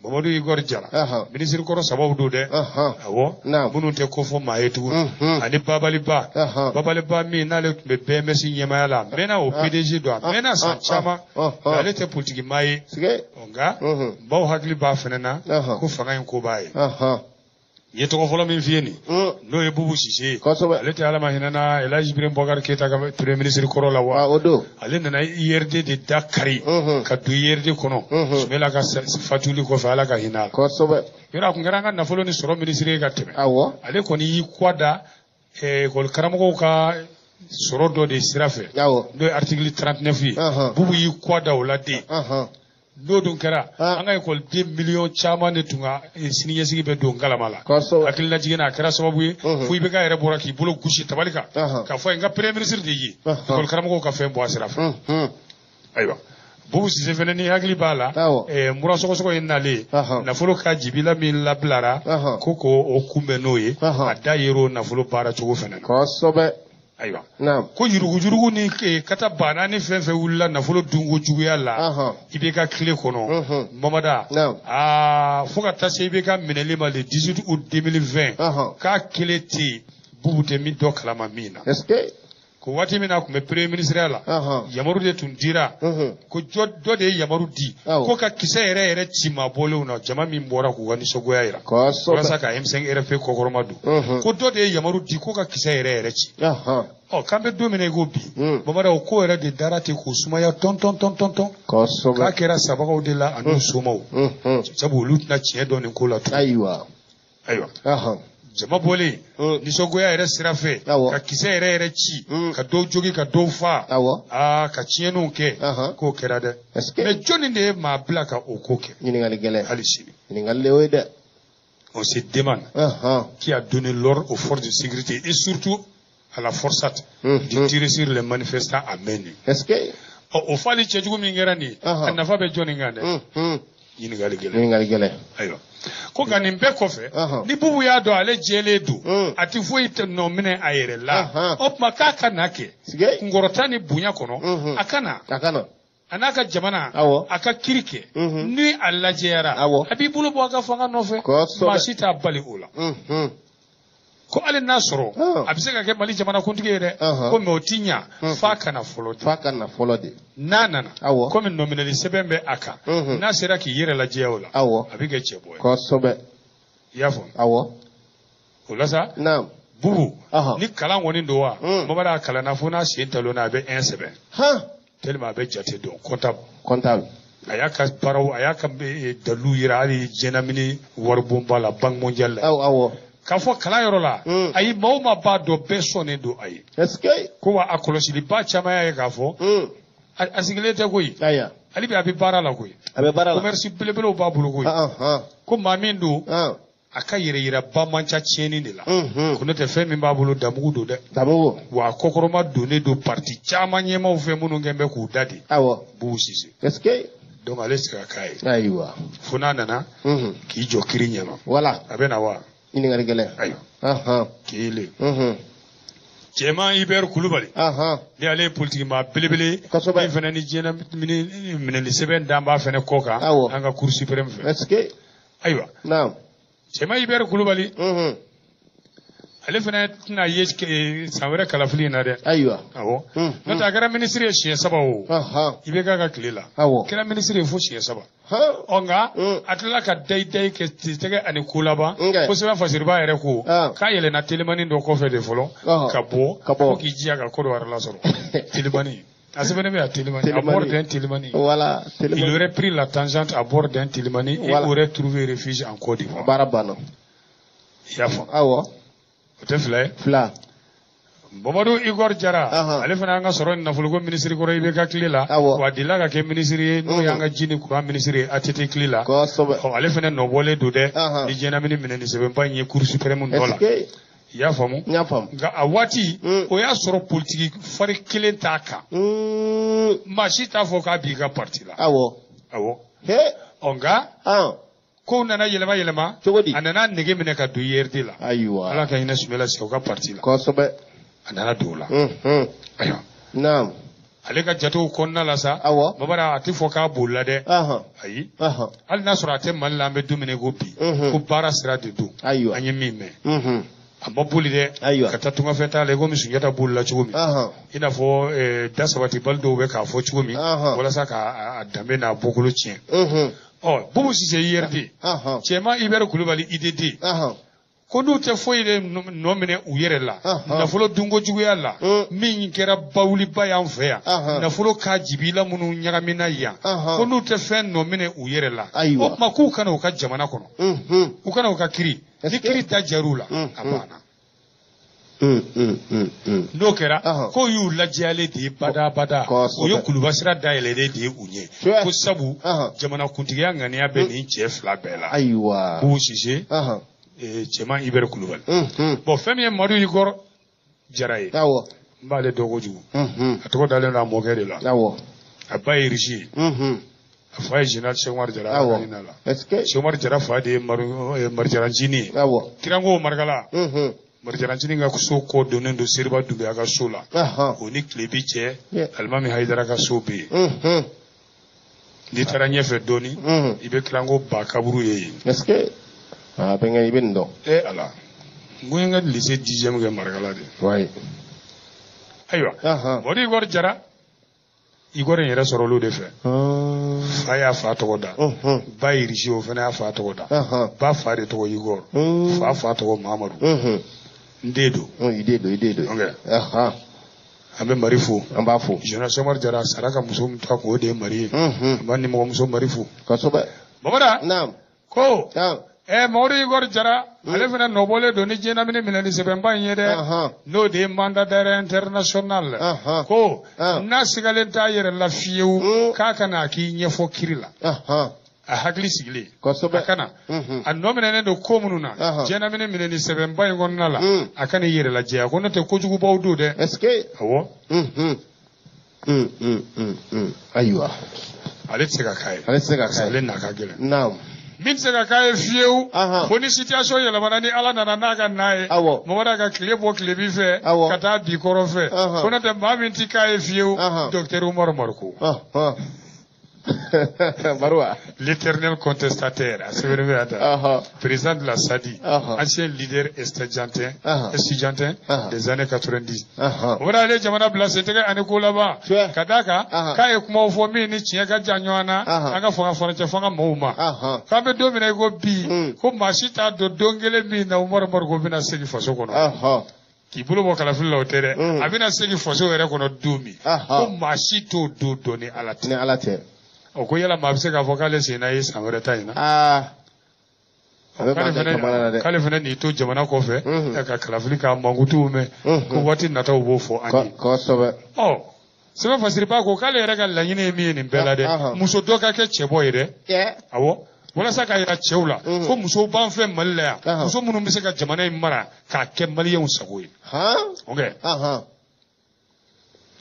Mamadu Igor Jara. Minisiri kɔrɔ sabaw don dɛ. Awɔ. Minnu tɛ ko fɔ maa ye tugun. Ani Babali Ba. Babali Ba min n'ale tun bɛ BMS ɲɛmaaya la. A mɛnna o PDG don. A mɛnna san caman. Nka ale tɛ politiki maa ye. Nka baw hakili b'a fana na ko fanga in ko b'a ye. N ye tɔgɔ fɔlɔ min f'i ye nin n'o ye Bubu Sise ye. Ale tɛ Ala ma hinɛna El Hadj Ibrahim Boubacar Keita ka premier ministre kɔrɔ la wa. O don. Ale nana URD de da kari. Ka don URD kɔnɔ. Sumela ka fatuli kɔfɛ Ala ka hinɛ a la. Kosɛbɛ. Yɔrɔ a tun kɛra an ka nafolo ni sɔrɔ ministre ye ka tɛmɛ. Awɔ. Ale kɔni y'i kɔ da ekɔli karamɔgɔw ka sɔrɔ dɔ de sira fɛ. Awɔ. N'o ye article 39 ye. Bubu y'i kɔ da o la den. N'o dun kɛra an ka ekɔliden miliyɔn caman de tun ka siniɲɛsigi bɛ don galama la. Hakililajigin na a kɛra sababu ye fo IBK yɛrɛ bɔra k'i bolo gosi tabali kan k'a fɔ n ka premier ministre de ye ekɔli karamɔgɔw ka fɛn bɔ a sira fɛ. Ayiwa Bubu Sise fana ni hakili b'a la mura sɔgɔsɔgɔ ye nalen nafolo ka jibila min labilara ko k'o kunbɛn n'o ye a da yer'o nafolo baara cogo fana na. Kosɛbɛ. Ayiwa ko yuruguyurugu ni kata banna ni fɛn fɛn wulila nafolo dunko juguya la IBK tile kɔnɔ Mamada aa fo ka taa se IBK minɛli ma le 18 août 2020 k'a kelen tɛ yen Bubu tɛ min dɔ kalama min na. Ko waati min na a tun bɛ premier ministre la yamaru de tun dira ko dɔ de ye yamaru di ko ka kisɛ yɛrɛ yɛrɛ ci maa bɔlenw na jama min bɔra k'u ka nisɔngoya jira walasa ka M5 RFP kɔkɔrɔma don ko dɔ de ye yamaru di ko ka kisɛ yɛrɛ yɛrɛ ci ɔ k'an bɛ don min na i ko bi Mamada o ko yɛrɛ de dara ten k'o sumaya tɔn tɔn tɔn tɔn tɔn k'a kɛra sabagaw de la ani somaw sabu olu tɛna tiɲɛ dɔn nin ko la tugun. Ayiwa ayiwa jama bɔlen nisɔngoya yɛrɛ sira fɛ ka kisɛ yɛrɛ yɛrɛ ci ka dɔw jogi ka dɔw fa aa ka tiɲɛniw kɛ k'o kɛra dɛ mais jɔnni de ye maa bila ka o ko kɛ ɲininkali gɛlɛn hali sini ɲininkali de y'o ye dɛ. On se demande qui a donné l'ordre aux forces de sécurité et surtout à la forçate de tirer sur les manifestants à main nue. Est-ce que o fali cɛjugu min kɛra nin ye a nafa bɛ jɔnni kan dɛ. Ɲininkali gɛlɛn. Ɲininkali gɛlɛn. Ayiwa ko nka nin bɛɛ kɔfɛ ni Bubu y'a dɔn ale jɛlen don a tɛ foyi nɔ minɛ a yɛrɛ la o tuma k'a ka na kɛ kunkɔrɔta ni bonya kɔnɔ a ka na a n'a ka jamana a ka kiri kɛ ni a lajɛyara a b'i bolo bɔ a ka fanga nɔfɛ maa si t'a bali o la. Ko hali n'a sɔrɔ a bɛ se ka kɛ Mali jamanakuntigi ye dɛ ko mais o ti ɲa f'a ka na fɔlɔ de. F'a ka na fɔlɔ de. N'a nana komi nɔminɛli sɛbɛn bɛ a kan n'a sera k'i yɛrɛ lajɛya o la a bɛ kɛ cɛbɔ ye. Kosɛbɛ. I y'a faamu. Awɔ. O la sa. Bubu ni kalan kɔni don wa Mamada a kalanna fo n'a sen talonna a bɛ 1 sɛbɛn. Tellement a bɛ jate dɔn comptable. Comptable. A y'a ka baaraw a y'a ka dalilu yira hali diɲɛlamini waribonba la Banque mondiale la. Awɔ. K'a fɔ kalan yɔrɔ la ayi maa o maa b'a dɔn bɛɛ sɔnnen don a ye. Est-ce que. Ko wa a kɔlɔsiliba caman y'a ye k'a fɔ. A sigilen tɛ koyi. Hali bi a bɛ baara la koyi. A bɛ baara la. Commerce belebelew b'a bolo koyi. Ko maa min don. A ka yɛrɛyiraba man ca tiɲɛni de la. Ko n'o tɛ fɛn min b'a bolo damugu don dɛ. Damugu. Wa a kɔkɔrɔma donnen don parti caman ɲɛmaaw fɛ minnu kɛn bɛ k'u da de. Awɔ. Bubu Sise. Est-ce que. Donc ale tɛ se ka k'a ye. Ayiwa. Fo n'a nana. K'i jɔ kiri ɲɛma. Voilà. A bɛ na wa. Ɲininkali gɛlɛn. Ayiwa. Kelen. Cɛman Hubert Kulubali. Ni ale ye politiki maa belebele. Kosɛbɛ. Min fana ni diɲɛ minɛli sɛbɛn dan b'a fana kɔ kan. Awɔ. An ka Cour suprême fɛ. Est-ce que. Ayiwa. Naam. Cɛman Hubert Kulubali. Ale fana tɛna ye san wɛrɛ kalafili in na dɛ. Ayiwa. Awɔ. N'o tɛ a kɛra minisiri ye siɲɛ 3 o. IBK ka tile la. Awɔ. Kɛra minisiri ye fo siɲɛ 3. Ɔ nka a tilala ka dayi dayi kɛ tɛgɛ ani ko laban. Ko sɛbɛn fasiriba yɛrɛ ko. K'a yɛlɛnna telimani dɔ kɔfɛ de fɔlɔ. Ka bɔ. Fo k'i jija ka ko dɔ wɛrɛ lasɔrɔ. Telimani. A sɛbɛnnen bɛ yan telimani. À bord d'un telimani. Voilà. Il aurait pris la tangente à bord d'un telimani et aurait trouvé refuge en Côte d'Ivoire. Baara banna. I y'a faamu. Awɔ. O tɛ 2 ye. 2. Mamadu Igor Jara ale fana y'an ka sɔrɔ ni nafoloko minisiri kɔrɔ IBK tile la. Wa a delila ka kɛ minisiri ye n'o y'an ka ji ni courant minisiri ye ATT tile la. Kosɛbɛ. Ɔ ale fana nɔbɔlen don dɛ. Ni diɲɛlamini minɛni sɛbɛnba in ye Cour suprême nɔ la. I y'a faamu? N y'a faamu. Nka a waati, o y'a sɔrɔ politiki fari kelen t'a kan. Maa si t'a fɔ k'a b'i ka parti la. Awɔ. Awɔ. He. Ɔ, nka kow nana yɛlɛma yɛlɛma. Cogo di? A nana nege minɛ ka don IRD la. Ayiwa. Ala ka hinɛ Sumela Sise ka parti la. Kosɛbɛ. A nana don o la. Ayiwa. Naam. Ale ka jatew kɔnɔna la sa. Awɔ. Mamada, a tɛ fɔ k'a bolila dɛ. Ayi. Hali n'a sɔrɔ a tɛ Mali la, an bɛ don min na i ko bi. Ko baara sira de don. Ayiwa. An ye min mɛn. A ma boli dɛ. Ayiwa. Ka taa tungafɛ t'a la i komi Sunjata bolila cogo min. I n'a fɔ da sabatibali dɔw bɛ k'a fɔ cogo min. Walasa k'a danbe n'a bɔkolo tiɲɛ. Ɔ, Bubu Sise IRD. Cɛman Ibɛri Kulubali IDD. Ko n'u tɛ foyi de nɔ minɛ u yɛrɛ la, nafolo dunko juguya la, min kɛra bawuliba y'an fɛ yan, nafolo ka jibila minnu ɲagamina yan, ko n'u tɛ fɛn nɔ minɛ u yɛrɛ la, o tuma k'u kana u ka jamana kɔnɔ, u kana u ka kiri, ni kiri ta jar'u la, a banna. N'o kɛra, k'o y'u lajɛyalen de ye badabada, o ye kuluba sira dayɛlɛlen de ye u ɲɛ, ko sabu jamanakuntigiya ŋaniya bɛ nin cɛ fila bɛɛ la. Ayiwa. Bubu Sise. Cɛman Ibɛri Kulubali. Bon, fɛn min ye Madu Igor Jara ye. Awɔ. N b'ale dɔn kojugu. A tɔgɔ dalen don a mɔkɛ de la. Awɔ. A ba ye Irisi ye. A fa ye Général Cheikh Umaru Jara. Awɔ. Est-ce que Cheikh Umaru Jara fa de ye Mari Jara Ncinin ye. Awɔ. Kiranko Marikala. Mari Jara Ncinin ka so kɔ donnen don Seriba Dunbiya ka so la. O ni tilebi cɛ Alimami Hayidara ka so bɛ yen. N'i taara ɲɛfɛ dɔɔni, i bɛ Kiranko ba kaburu ye yen. Est-ce que ah, bɛnkɛ, i bɛ nin dɔn. E Ala, n ko n ye n ka lycée dixième kɛ Marikala de. Wayi. Ayiwa. Madu Igor Jara, Igor in yɛrɛ sɔrɔ olu de fɛ. Fa y'a fa tɔgɔ da. Ba ye Irisi, o fana y'a fa tɔgɔ da. Ba fa de tɔgɔ Igor. Fa fa tɔgɔ Mamadu. N den don. I den don, i den don. Ok. An bɛ Mari fo. An b'a fo. Général Cheikh Umaru Jara sara ka muso min to a kun, o de ye Mari ye. An b'a nimɔgɔmuso Mari fo. Kosɛbɛ. Mamada. Naam. Ko. Madu Igor Jara, ale fana nɔbɔlen don ni diɲɛlamini minɛli sɛbɛnba in ye dɛ. N'o de ye mandat d'arrêt international. Ko n'a sigalen t'a yɛrɛ la fiyewu, k'a ka na k'i ɲɛfɔ kiri la. A hakili sigilen. Kosɛbɛ. A kana. A nɔ minɛnen don ko minnu na. Diɲɛlamini minɛli sɛbɛnba in kɔnɔna la. A kana i yɛrɛ lajɛya ko n'o tɛ kojugubaw don dɛ. Est-ce que. Awɔ. Ayiwa. Ale tɛ se ka k'a ye. Ale tɛ se ka k'a ye. Ale n'a ka gɛlɛn. Naam. Min tɛ se ka k'a ye fiyewu, ko ni situation yɛlɛmana ni Ala nana n'a ka n'a ye, Mamada ka tile bɔ tilebin fɛ, ka taa bi kɔrɔn fɛ, ko n'o tɛ maa min tɛ k'a ye fiyewu, docteur Umaru Mariko. Baroua. L'éternel contestataire, a sɛbɛnnen bɛ yan tan. Président de la SADI, ancien leader estudiantin, estudiantin des années 90. O bɛna ale jamana bila sentigɛ ani ko laban. Ka d'a kan, k'a ye kumaw fɔ min ni tiɲɛ ka jan ɲɔgɔn na, an ka fanga furancɛ fanga mɔgɔw ma. K'an bɛ don min na i ko bi, ko maa si t'a dɔn don kelen min na Umaru Mariko bɛna segin faso kɔnɔ. K'i bolo bɔ kalafili la o tɛ dɛ, a bɛna segin faso yɛrɛ kɔnɔ don min, ko maa si t'o don dɔn ni Ala tɛ. Ni Ala tɛ. O ko yala maa bɛ se k'a fɔ k'ale sen na ye san wɛrɛ ta in na. K'ale fana n'i to jamana kɔfɛ ka kalafili k'a mankutuw mɛn, ko waati nataw b'o fɔ an ye. Kosɛbɛ. Ɔ, sɛbɛn fasiriba ko k'ale yɛrɛ ka laɲini ye min ye nin bɛɛ la dɛ, muso dɔ ka kɛ cɛbɔ ye dɛ. Awɔ. Walasa k'a yira cɛw la ko musow b'an fɛ Mali la yan, muso minnu bɛ se ka jamana in mara k'a kɛ maliyɛnw sago ye. Ok.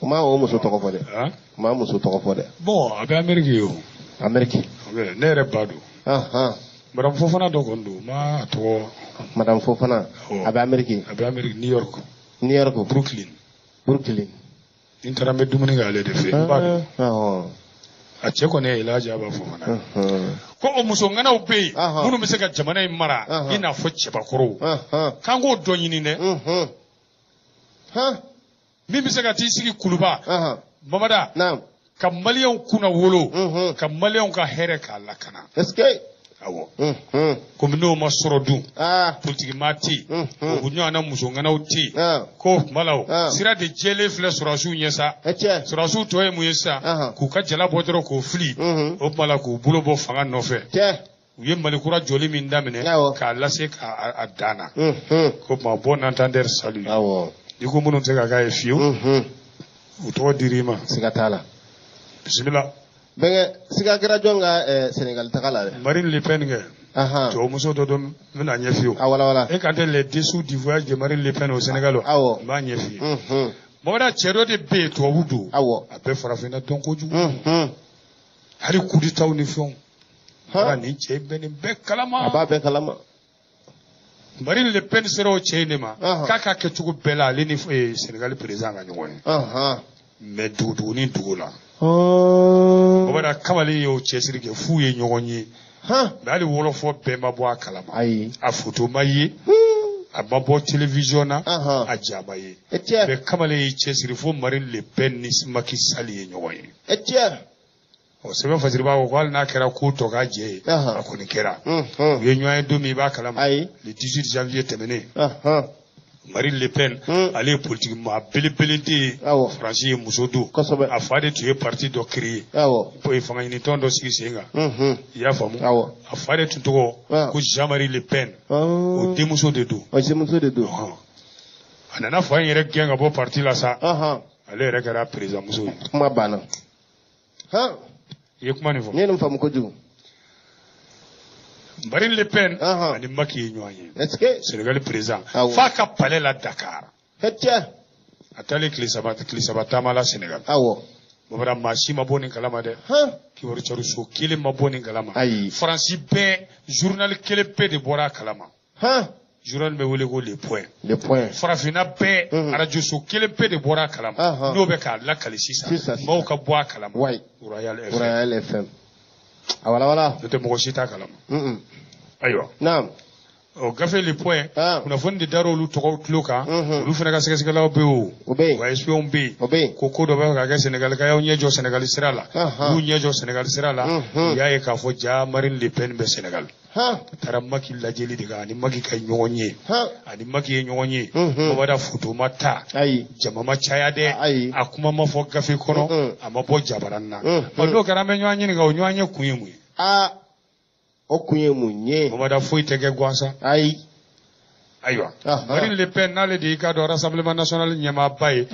O ma o muso tɔgɔ fɔ dɛ. O ma muso tɔgɔ fɔ dɛ. Bon, a bɛ Amérique ye o. Amérique. Ok, ne yɛrɛ ba don. Madame Fofana dɔ kɔni don, ma a tɔgɔ. Madame Fofana. A bɛ Amérique. A bɛ Amérique, New York. New York. Brooklyn. Brooklyn. Ni n taara n bɛ dumuni kɛ ale de fɛ yen, n ba don. A cɛ kɔni ye Elhaji Aba Fofana. Ko o muso ŋanaw bɛ yen minnu bɛ se ka jamana in mara i n'a fɔ cɛbakɔrɔw. K'an k'o dɔ ɲini dɛ. Min bɛ se ka t'i sigi Kuluba, Mamada, ka maliyɛnw kunna wolo, ka maliyɛnw ka hɛrɛ k'a lakana. Est-ce que. Awɔ. Komi n'o ma sɔrɔ dun, politiki maa tɛ yen, o ɲɔgɔnna muso ŋanaw tɛ yen, k'o tuma la o, sira de jɛlen filɛ sɔrɔdasiw ɲɛ sa. Sɔrɔdasiw tɔ ye mun ye sisan, k'u ka jala bɔ dɔrɔn k'o fili, o tuma la k'u bolo bɔ fanga nɔfɛ. U ye Mali kura jɔli min daminɛ, k'a lase k'a dan na. K'o tuma bon entendeur salut. I ko minnu tɛ se ka k'a ye fiyewu, u tɔgɔ dir'i ma. Siga t'a la. Bisimila. Bɛnkɛ, siga kɛra jɔn ka Sénégal taga la dɛ? Marine Le Pen kɛ. Tubabumuso dɔ don, n bɛna ɲɛf'i ye o. A walawala. E kan tɛ les dessous du voyage de Marine Le Pen au Sénégal o? Awɔ. N b'a ɲɛf'i ye. Mamada, cɛ dɔ de bɛ yen, tubabu don. A bɛ farafinna dɔn kojugu. Hali kuditaw ni fɛnw. Bara nin cɛ in bɛ nin bɛɛ kalama. A b'a bɛɛ kalama. Marine Le Pen sera o cɛ in de ma. K'a k'a kɛ cogo bɛɛ la, ale ni Sénégal président ka ɲɔgɔn ye. Mais duguduguni dugu la. Mamada, kamalen y'o cɛsiri kɛ f'u ye ɲɔgɔn ye. Mais hali wɔlɔfɔ bɛɛ ma bɔ a kalama. Ayi. A photo ma ye. A ma bɔ télévision na. A ja ma ye. E cɛ. Mais kamalen y'i cɛsiri fo Marine Le Pen ni Macky Sall ye ɲɔgɔn ye. E cɛ. Ɔ, sɛbɛn fasiriba ko hali n'a kɛra ko tɔ ka jɛ ye, a kɔni kɛra. U ye ɲɔgɔn ye don min, i b'a kalama. Ayi. Le 18 janvier tɛmɛnen. Marine Le Pen, ale ye politique maa belebele de ye. Faransi ye, muso don. A fa de tun ye parti dɔ créer. O ye fanga ɲinitɔn dɔ sigi sen kan. I y'a faamu? Awɔ. A fa de tun tɔgɔ ko Jean-Marie Le Pen. O denmuso de don. O denmuso de don. A nana fa in yɛrɛ gɛn ka bɔ parti la sa. Ale yɛrɛ kɛra président muso ye. Kuma banna. I ye kuma nin fɔ. Ne ye nin faamu kojugu. Marine Le Pen ani Macky ye ɲɔgɔn ye. Est-ce que Sénégal président f'a ka palais la Dakar. Cɛ. A taalen tile 3 taama la Sénégal. Bamanan, maa si ma bɔ nin kalama dɛ. Kibaru cariso kelen ma bɔ nin kalama. Ayi. Faransi bɛɛ, journal kelen pe de bɔra a kalama. Journal bɛ wele ko Le Point. Le Point. Farafinna bɛɛ, radio so kelen pe de bɔra a kalama. N'o bɛ k'a lakali sisan. Maaw ka bɔ a kalama. Royal FM. Royal FM. A walawala. N'o tɛ, mɔgɔ si t'a kalama. Ayiwa. Naam. O gafe Le Point, kunnafoni de dar'olu olu tɔgɔ tulo kan. Olu fana ka sɛgɛsɛgɛlaw bɛ yen o. O bɛ yen. Wa espions bɛ yen. O bɛ yen. Ko ko dɔ bɛ ka kɛ Sénégal, ka y'aw ɲɛ jɔ Sénégal sira la. U y'u ɲɛ jɔ Sénégal sira la. U y'a ye k'a fɔ ja Marine Le Pen bɛ Sénégal. A taara Macky lajɛli de kan, ani Macky ka ɲɔgɔn ye. Ani Macky ye ɲɔgɔn ye. Mamada, photo ma ta. Ayi. Jama ma caya dɛ. Ayi. A kuma ma fɔ gafe kɔnɔ. A ma bɔ jabaranin na. Ɔ, n'o kɛra, an bɛ ɲɔgɔn ɲininka, o ɲɔgɔn ye kun ye mun ye? O kun ye mun ye? Mamada, foyi tɛ kɛ gansan. Ayi. Ayiwa, Marine Le Pen n'ale de y'i ka dɔn Rassemblement national ɲɛmaaba ye,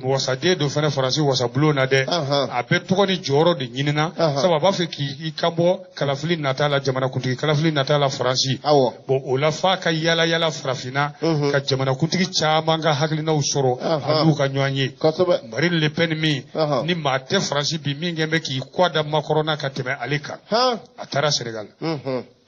wasaden don fana Faransi wasabulon na dɛ. A bɛ tɔgɔ ni jɔyɔrɔ de ɲinina, sabu a b'a fɛ k'i kan bɔ kalafili nata la, jamanakuntigi kalafili nata la Faransi. Bon, o la f'a ka yala yala farafinna ka jamanakuntigi caman ka hakilinaw sɔrɔ, a n'u ka ɲɔgɔn ye. Marine Le Pen min ni maa tɛ Faransi bi min kɛn bɛ k'i kɔ da Macron na ka tɛmɛ ale kan, a taara Sénégal.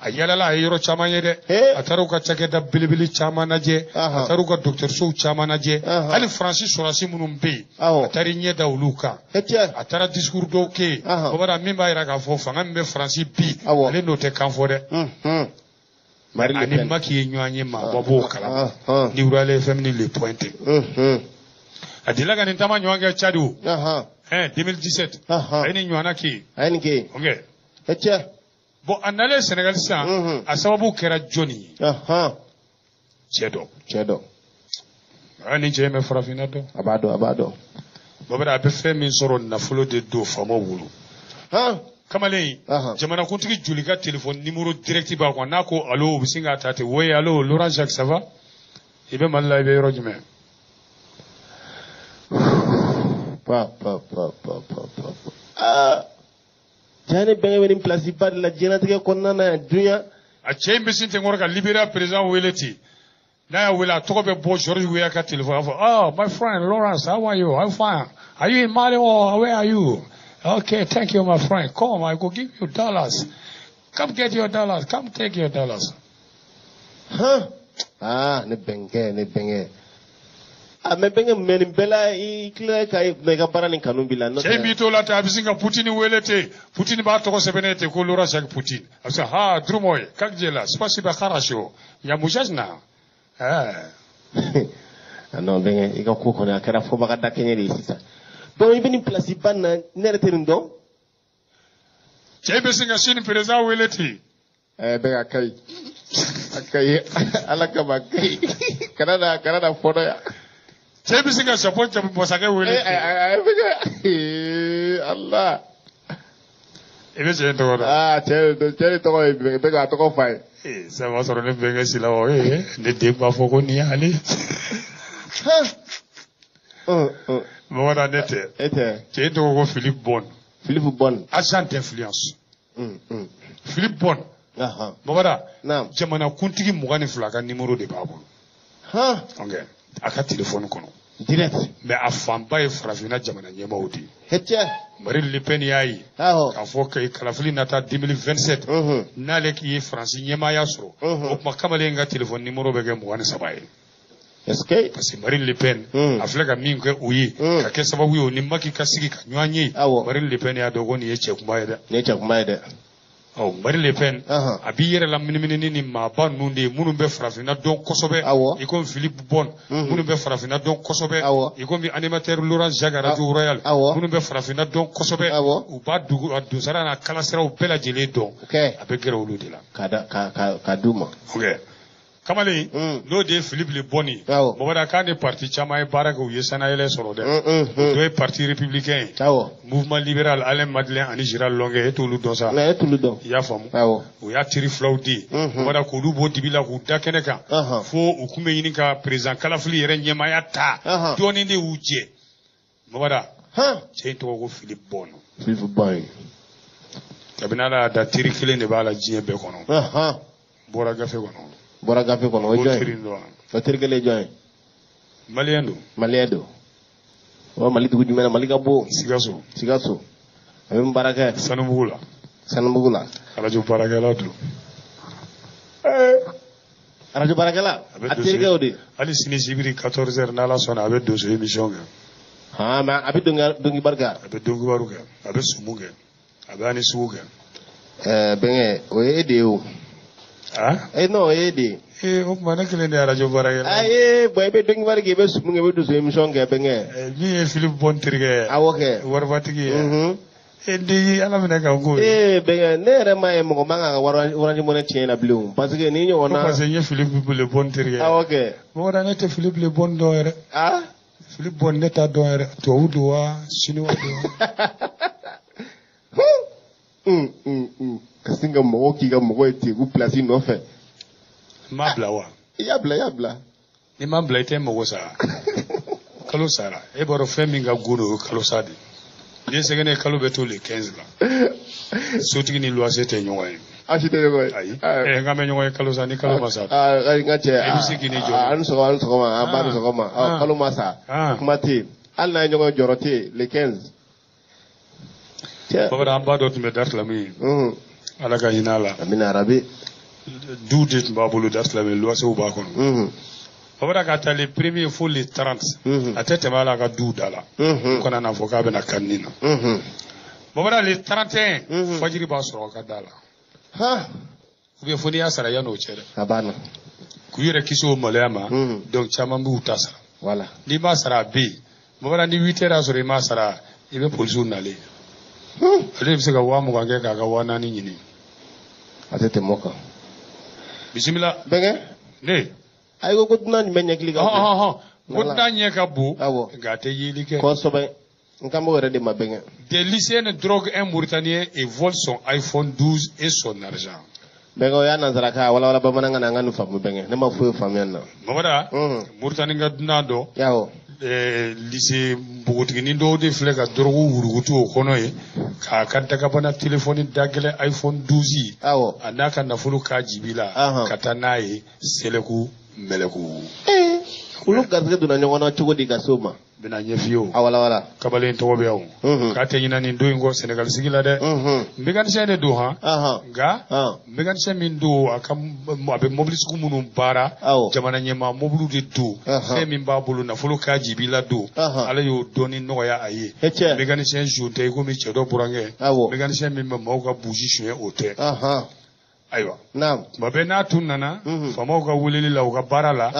A yalala, a ye yɔrɔ caman ye dɛ. A taara u ka cakɛda belebele caman lajɛ, a taara u ka dɔgɔtɔrɔsow caman lajɛ, hali Faransi sɔrɔdasi minnu bɛ yen, a taara i ɲɛ da olu kan. A taara discours dɔw kɛ yen, o min b'a jira k'a fɔ fanga min bɛ Faransi bi, ale n'o tɛ kan fɔ dɛ. Ani Macky ye ɲɔgɔn ye, maa b'o kalama ni Royal FM ni Le Point tɛ. A delila ka nin taama ɲɔgɔn kɛ Tchad o 2017, a ye nin ɲɔgɔnna kɛ yen. A ye nin kɛ yen. Ok. Cɛ. Bon, a nalen Sénégal sisan, a sababu kɛra jɔnni ye? Cɛ dɔ. Cɛ dɔ. A ni cɛ in bɛ farafinna dɔn. A b'a dɔn, a b'a dɔn. Babada, a bɛ fɛn min sɔrɔ, nafolo de don faamaw bolo. Kamalen, jamanakuntigi joli ka téléphone numéro direct b'a kɔnɔ? N'a ko allo, u bɛ sin k'a ta ten: oui, allo, Laurent Jacques, ça va? I bɛ Mali la, i bɛ yɔrɔ jumɛn? Pa pa pa pa pa pa. Aa! Ja, ne bɛnkɛ bɛ nin place ba de la diɲɛlatigɛ kɔnɔna na yan, dunuya. A cɛ in bɛ sin ten kɔrɔ ka Libéria président wele ten. N'a y'a wele, a tɔgɔ bɛ bɔ George Weah ka téléphone, a b'a fɔ: oh, my friend Lawrence, how are you? I'm fine. Are you in Mali or where are you? Okay, thank you, my friend. Come, I go give you dollars. Come get your dollars. Come take your dollars. Aa, ne bɛnkɛ, ne bɛnkɛ. A mɛ bɛnkɛ, mɛ nin bɛɛ la, i tilala ka i ka baara nin kanu b'i la. Cɛ in b'i t'o la ten, a bɛ sin ka Poutine wele ten. Poutine b'a tɔgɔ sɛbɛnnen ten ko Laurent Jacques Poutine. A bɛ se: ha, друг мой, как дела? Спасибо, хорошо. Я мужчина. Ah non, bɛnkɛ, i ka ko kɔni a kɛra fɔbaga da kɛɲɛ de ye sisan. Donc i bɛ nin place ba nin na, ne yɛrɛ tɛ nin dɔn. Cɛ bɛ sin ka Chine président wele ten. Ɛɛ, bɛnkɛ, a ka ɲi, a ka ɲi, Ala kama, a ka ɲi. Kana na fɔlɔ yan. Cɛ bɛ se ka Japon masakɛ wele ten. Ɛɛ, bɛnkɛ, Ala. I bɛ cɛ in tɔgɔ dɔn? Aa, cɛ de tɔgɔ ye bɛnkɛ, a tɔgɔ fa ye. Ee, sisan b'a sɔrɔ ne bɛnkɛ si la wa? Ee, ne den b'a fɔ ko nin y'ale. Bamanan, ne tɛ. E tɛ. Cɛ in tɔgɔ ko Philippe Bon. Philippe Bon. Agent d'influence. Philippe Bon. Babada, jamana kuntigi 22 ka numéro de b'a bolo. Ok. A ka téléphone kɔnɔ. Direct. Mais a fanba ye farafinna jamana ɲɛmaaw de ye. Hɛcɛ. Marine Le Pen y'a ye. K'a fɔ que kalafili nata 2027. N'ale k'i ye Faransi ɲɛmaaya sɔrɔ. O tuma kamalen ka téléphone numéro bɛ kɛ 23 ye. Est-ce que. Parce que Marine Le Pen. A filɛ ka min kɛ o ye. Ka kɛ sababu ye o ni Macky ka sigi ka ɲɔgɔn ye. Marine Le Pen y'a dɔn ko nin ye cɛkunba ye dɛ. Nin ye cɛkunba ye dɛ. Ɔ Marine Le Pen a b'i yɛrɛ laminimini ni maaba ninnu de ye minnu bɛ farafinna dɔn kosɛbɛ. I komi Philippe Bon. Minnu bɛ farafinna dɔn kosɛbɛ. I komi animateur Laurent Jacques Radio Royal. Minnu bɛ farafinna dɔn kosɛbɛ. U b'a dugu a donsara n'a kalasiraw bɛɛ lajɛlen dɔn. A bɛ gɛrɛ olu de la. Ka d'u ma. Ok. Kamalen n'o de ye Philippe Le Bon ye. Mɔgɔ k'a ni parti caman ye baara kɛ u ye sanayɛlɛ sɔrɔ dɛ. O dɔ ye parti républicain ye. Mouvement libéral Alain Madelin ani Gérard Longuet e t'olu dɔn sa. E t'olu dɔn. I y'a faamu. O y'a teri filaw di. Mɔgɔ k'olu bɔ dibi la k'u da kɛnɛ kan. Fo u kun bɛ ɲini ka président kalafili yɛrɛ ɲɛmaaya ta. Dɔɔnin de y'u jɛ. Mɔgɔ cɛ in tɔgɔ ko Philippe Bon. Philippe Bon. Kabini Ala y'a da teri kelen de b'a la diɲɛ bɛɛ kɔnɔ. Bɔra gafe kɔnɔ. Bɔra gafe kɔnɔ o jɔn ye o teri kelen jɔn ye. Maliyɛn don. Maliyɛn don. O Mali dugu jumɛn na Mali ka bon. Sikaso. Sikaso. A bɛ mun baara kɛ. Sanubugu la. Sanubugu la. Arajo baarakɛla don. Arajo baarakɛla. A terikɛ o de. Hali sini sibiri 14h n'Ala sɔnna a bɛ donso émission kɛ. Han mais a bɛ donkibaru kɛ. A bɛ donkibaru kɛ a bɛ sumu kɛ a bɛ ani sugu kɛ. Bɛnkɛ o ye e de ye o. Ah? Non, e de. O tuma ne kelen de ye arajo baarakɛla ye. Ayi, bon i bɛ donkibaru kɛ i bɛ sumu kɛ i bɛ donso émission kɛ bɛnkɛ. Min ye Philippe Bon terikɛ ye. Awɔ kɛ. Waribatigi ye. E den Ala minɛ ka n ko ye. Bɛnkɛ ne yɛrɛ m'a ye mɔgɔ man kan ka Orange Money tiɲɛ na bilen o parce que ni ɲɔgɔnna. Ko parce que n ye Philippe Le Bon terikɛ ye. Awɔ kɛ. Mɔgɔ da ne tɛ Philippe Le Bon dɔn yɛrɛ. Ah? Philippe Bon ne t'a dɔn yɛrɛ tubabu don wa chinois don wa. Ka sin ka mɔgɔw k'i ka mɔgɔ ye ten k'u place nɔfɛ. N m'a bila wa. I y'a bila i y'a bila. N'i m'a bila i tɛ mago sa. Kalo sara e b'a dɔn fɛn min ka go o ye kalo sa de ye. N'i sɛgɛn ne kalo bɛ to le 15 la. Sotigi ni luwanse tɛ ɲɔgɔn ye. Aw si tɛ ɲɔgɔn ye. Ayi n k'an bɛ ɲɔgɔn ye kalo sa ni kalo ma sa. N ka cɛ. I bɛ se k'i ni jɔ. A ni sɔgɔma a ni sɔgɔma a ba ni sɔgɔma kalo ma sa. Kuma tɛ yen hali n'a ye ɲɔgɔn jɔyɔrɔ tɛ yen le 15. Bamanan an ba dɔ tun bɛ Dar-Salam ye. Ala ka hinɛ a la. Amina rabi. Du de tun b'a bolo Dar-Salam luwansew b'a kɔnɔ. Bamanan ka taa le premier fo le 30. A tɛ tɛmɛ a la a ka du da la. U kana n'a fɔ k'a bɛna kanni na. Bamanan le 31. Fajiri b'a sɔrɔ a ka da la. Ou bien fo n'i y'a sara yan'o cɛ dɛ. A banna. K'u yɛrɛ kisi o maloya ma. Donc caman b'u ta sara. Voilà. N'i m'a sara a bɛ yen. Bamanan ni 8 heures y'a sɔrɔ i m'a sara i bɛ polisiw nalen. Ale bɛ se ka 20,000 kɛ k'a ka 4,000 ɲini. A tɛ tɛmɛ o kan. Bisimila. Bɛnkɛ. Ne. A ko dunan jumɛn ɲɛkili ka bon. Ko dunan ɲɛ ka bon. Awɔ. Nka a tɛ yeli kɛ. Kosɛbɛ. N kan b'o yɛrɛ de ma bɛnkɛ. Des lycéens droguent un Mauritanien et volent son iPhone 12 et son argent. Bɛnkɛ o y'a nansarakan a walawala bamanankan na an ka nin faamu bɛnkɛ ne ma foyi faamuya nin na. Mamada. Mauritanie ka dunan dɔ. Awɔ. Lycée npogotiginin dɔw de filɛ ka dɔrɔgu wurukutu o kɔnɔ ye k'a ka dagabana telefɔni dagɛlɛn iPhone 12. Awɔ. A n'a ka nafolo k'a jibi la. Ka taa n'a ye sɛlɛku mɛlɛku. Olu garisɛgɛ donna ɲɔgɔn na cogo di ka s'o ma. N bɛna ɲɛf'i ye o. A walawala. Kabalen tɔgɔ bɛ yan o. K'a tɛ ɲinɛ nin don in kɔ Senegal sigi la dɛ. Mécanicien de don han. Nka mécanicien min don a ka a bɛ mobili sugu minnu baara. Jamana ɲɛmaa mobiliw de don. Fɛn min b'a bolo nafolo k'a jibi la don. Ala y'o dɔɔni nɔgɔya a ye. Mécanicien zon tɛ i komi cɛ dɔ burankɛ. Mécanicien min bɛ maaw ka buji suɲɛ o tɛ. Ayiwa. Tuma bɛɛ n'a tun nana. Faamaw ka weleli la u ka baara la.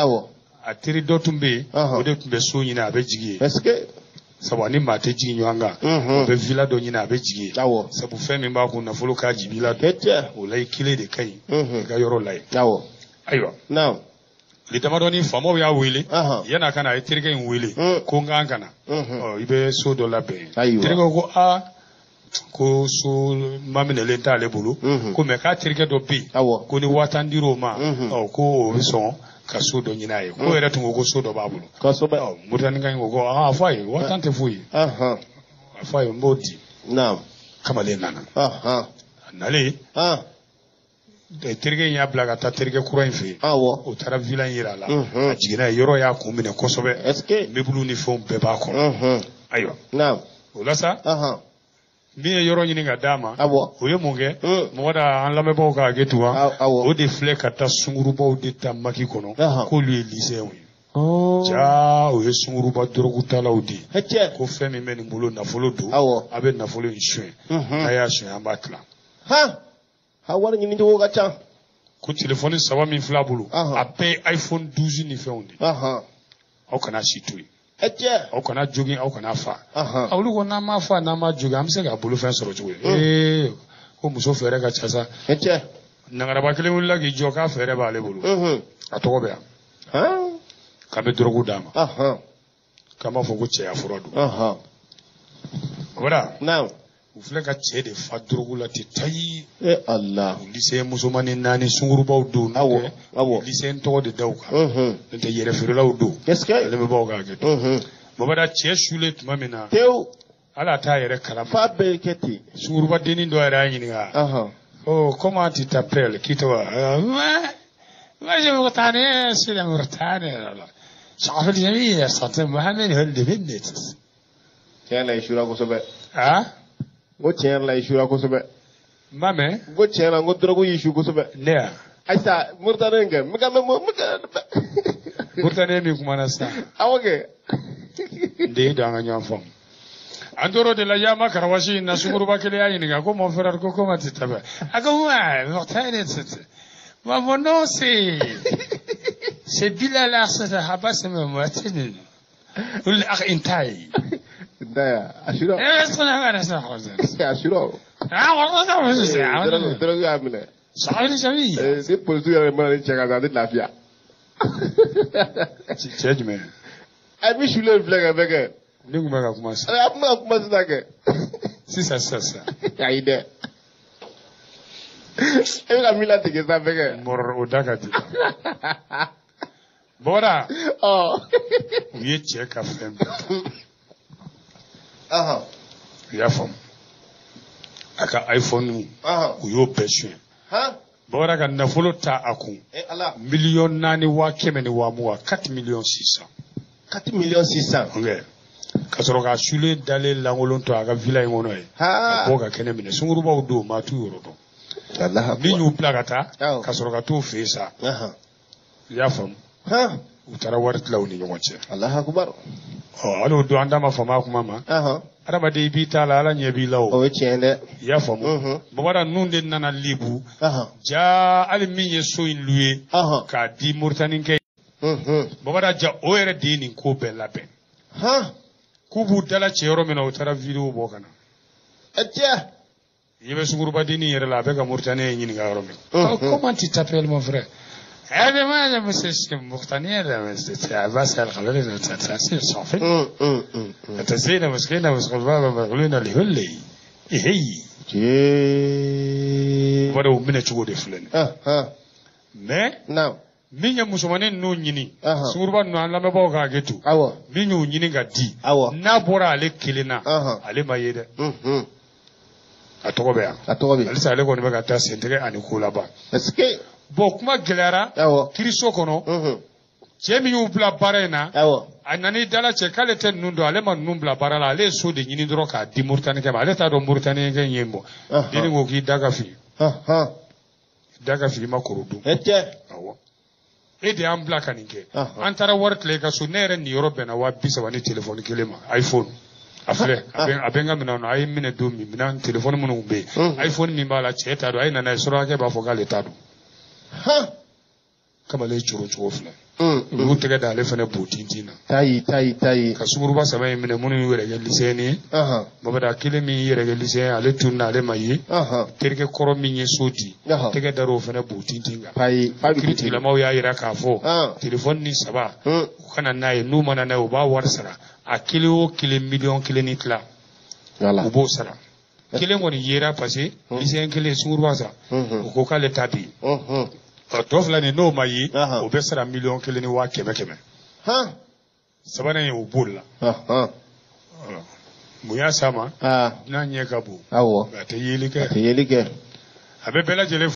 A teri dɔ tun bɛ yen o de tun bɛ so ɲini a bɛ jigin yen. Est-ce que. Sabu ani maa tɛ jigin ɲɔgɔn kan. O bɛ villa dɔ ɲini a bɛ jigin yen. Sabu fɛn min b'a kun nafolo k'a jibi la don. O la i kelen de ka ɲi. I ka yɔrɔ la yen. Ayiwa. Tile damadɔni faamaw y'a wele. Yan'a ka na a ye terikɛ in wele. Ko n k'an ka na. Ɔ i bɛ so dɔ labɛn. Terikɛ ko aa ko so maminɛlen t'ale bolo. Ko mɛ k'a terikɛ dɔ bɛ yen. Ko ni 10,000 dir'o ma. Ɔ ko o bɛ sɔn. Ka so dɔ ɲini a ye ko yɛrɛ tun ko ko so dɔ b'a bolo. Kosɛbɛ. Mauritanie ka ɲi ko a fɔ a ye 10,000 tɛ foyi ye. A fɔ a ye n b'o di. Naam. Kamalen nana. A nalen, terikɛ in y'a bila ka taa terikɛ kura in fɛ yen. O taara villa in yira a la. A jiginna yen, yɔrɔ y'a kun minɛ kosɛbɛ. Meubles ni fɛnw bɛɛ b'a kɔnɔ. Ayiwa. O la sa, min ye yɔrɔ ɲini ka d'a ma, o ye mun kɛ? Mɔgɔ da an lamɛnbaaw ka hakɛ to wa, o de filɛ ka taa sungurubaw de ta maki kɔnɔ, k'olu ye lycéens ye. Jaa, o ye sunguruba dɔrɔgutalaw de ye. Ko fɛn min bɛ nin bolo, nafolo don, a bɛ nafolo in suɲɛ, n'a y'a suɲɛ, an b'a tila. Ha, wari ɲini cogo ka ca. Ko telefɔni saba min filɛ a bolo, a bɛɛ ye iPhone 12 ni fɛnw de ye. Aw kana si to yen. Aw kana jogin, aw kana fa. Olu ko n'an ma fa, n'an ma jogin, an bɛ se k'a bolofɛn sɔrɔ cogo di? Ee, ko muso fɛɛrɛ ka ca sa. Nangaraba kelen wulila k'i jɔ k'a fɛɛrɛ b'ale bolo. A tɔgɔ bɛ yan. K'an bɛ dɔrɔgu d'a ma. K'an b'a fɔ ko cɛya fura don. Voilà. U filɛ ka cɛ de fa dɔrɔgu la ten tayi. Ala. U lycéen musomannin naani sungurubaw don. Lycéen tɔgɔ de da u kan. N'o tɛ yɛrɛ feerelaw don. Ale bɛ baw ka hakɛ to. Babada, cɛ sulen tuma min na. Tewu. Ala t'a yɛrɛ kalama. F'a bɛɛ kɛ ten. Sunguruba dennin dɔ yɛrɛ y'a ɲininka. Oh, comment tu t'appelles? K'i tɔgɔ? Moi, je Mauritanie, c'est la Mauritanie. شعب الجميع صوت محمد هو اللي بنت. Tiɲɛ la, i sura kosɛbɛ. Ah? N ko tiɲɛ yɛrɛ la, i sura kosɛbɛ. N b'a mɛn. N ko tiɲɛ la, n ko dɔrɔgu y'i su kosɛbɛ. Ne ya. Ayisa, Mauritanie kɛ, n bɛ ka mɛn, n bɛ ka. Mauritanie min kumana sisan. Awɔ kɛ. N den don, an ka ɲɔgɔn faamu. An tor'o de la yaama karawasi in na, sunguruba kelen y'a ɲininka ko mon frère, ko comment tu t'appelles? A ko ouais, Mauritanie, c'est mon nom, c'est Bilal Arsene Abbas Mauritanie. والأخ انتاي. Ntaya, a sura. Eh, c'est A sura. Ah, والله Dɔrɔgu y'a minɛ. صحيح جميل. Ni polisiw yɛrɛ mana ni cɛ ka taa, a tɛ lafiya. Cɛ jumɛn? A min sulen filɛ ka bɛɛ kɛ. Ne tun bɛ ka kuma sisan. A tun bɛ ka kuma sisan kɛ. Sisan sisan sisan. Ayi dɛ. E bɛ ka min latigɛ sisan bɛɛ kɛ. Mɔrɔ o da ka di. Bɔra. U ye cɛ ka fɛn bɛɛ ta. U y'a faamu. A ka iPhone, u y'o bɛɛ suɲɛ. Bɔra ka nafolo ta a kun. 4,420,000, 4 millions 600. 4 millions 600. Ok. Ka sɔrɔ ka sulen dalen lankolon to a ka villa in kɔnɔ yen. Ka bɔ ka kɛnɛ minɛ. Sungurubaw don, maa t'u yɔrɔ dɔn. Min y'u bila ka taa, ka sɔrɔ ka t'u fɛ yen sa. I y'a faamu. U taara wari tila u ni ɲɔgɔn cɛ. Alahu akubar. Ɔ, hali o don, an da ma fama kuma ma. Adamaden, i b'i ta la, Ala ɲɛ b'i la o. O ye tiɲɛ dɛ. I y'a faamu. Bamanan ninnu de nana Libu. Ja, hali min ye so in loué k'a di Moritanikɛ ye. Bamanan ja, o yɛrɛ de ye nin ko bɛɛ labɛn. K'u b'u dala cɛ yɔrɔ min na, u taara vidéo bɔ ka na. Cɛ. I bɛ sungurubadennin yɛrɛ la, a bɛ ka Moritanien ɲininka yɔrɔ min. Comment tu t'appelles, mon frère? Eh bien, moi, je me suis Mauritanie, c'est Abbas Al-Khalil, c'est صافي. تسينا مسكينة مسخفة مغلونا اللي هو هي. Wari o minɛ cogo de filɛ nin. Mais min ye musomanin ninnu ɲini, sunguruba ninnu, an lamɛnbaaw ka hakɛ to. Min y'u ɲini ka di, n'a bɔra ale kelen na, ale ma ye dɛ. A tɔgɔ bɛ yan. A tɔgɔ bɛ. Halisa ale kɔni bɛ ka taa sentigɛ ani ko laban. Est-ce que. Bon, kuma gɛlɛyara. Kiriso kɔnɔ. Cɛ min y'u bila baara in na. A nan'i dala cɛ k'ale tɛ ninnu dɔn, ale ma ninnu bila baara la, ale ye so de ɲini dɔrɔn k'a di Moritanikɛ ma, ale t'a dɔn Moritanikɛ in ye bɔ. Denni ko k'i da ka fin. Da ka fin, i ma koro dun. Awɔ. E de y'an bila ka nin kɛ. An taara wari tila i ka so, ne yɛrɛ niyɔrɔ bɛnna 30 000 ni telefɔni kelen ma, iPhone. A filɛ, a bɛ n ka minɛnw na, a ye n minɛ don min, minɛn telefɔni minnu bɛ yen, iPhone min b'a la, cɛ t'a dɔn, a ye nana ye, surakakɛ b'a fɔ k'ale t'a dɔn. Kamalen coro cogo filɛ. U y'u tɛgɛ da ale fana bo tintin na. Tayi tayi tayi. Ka sunguruba saba in minɛ, minnu y'u yɛrɛ kɛ lycéen ye. Babada kelen min y'i yɛrɛ kɛ lycéen, ale tununa, ale ma ye. Terikɛ kɔrɔ min ye so di, tɛgɛ dar'o fana bo tintin kan. Ayi. Kiritigilamaw y'a yira k'a fɔ telefɔni ni saba, u kana n'a ye, n'u mana n'a ye, u b'a wari sara. A kelen o kelen 1,5 million. U b'o sara. Kelen kɔni yera parce que lycéen kelen sunguruba sa. O ko k'ale ta bɛ yen. Tɔ fila nin, n'o ma ye, o bɛ sara 1,1 million. Sabanan in, o b'o la. Mun y'a s'a ma? Aa. Dunan ɲɛ ka bon. Awɔ. A tɛ yeli A kɛ. tɛ yeli kɛ. A bɛ bɛɛ lajɛlen.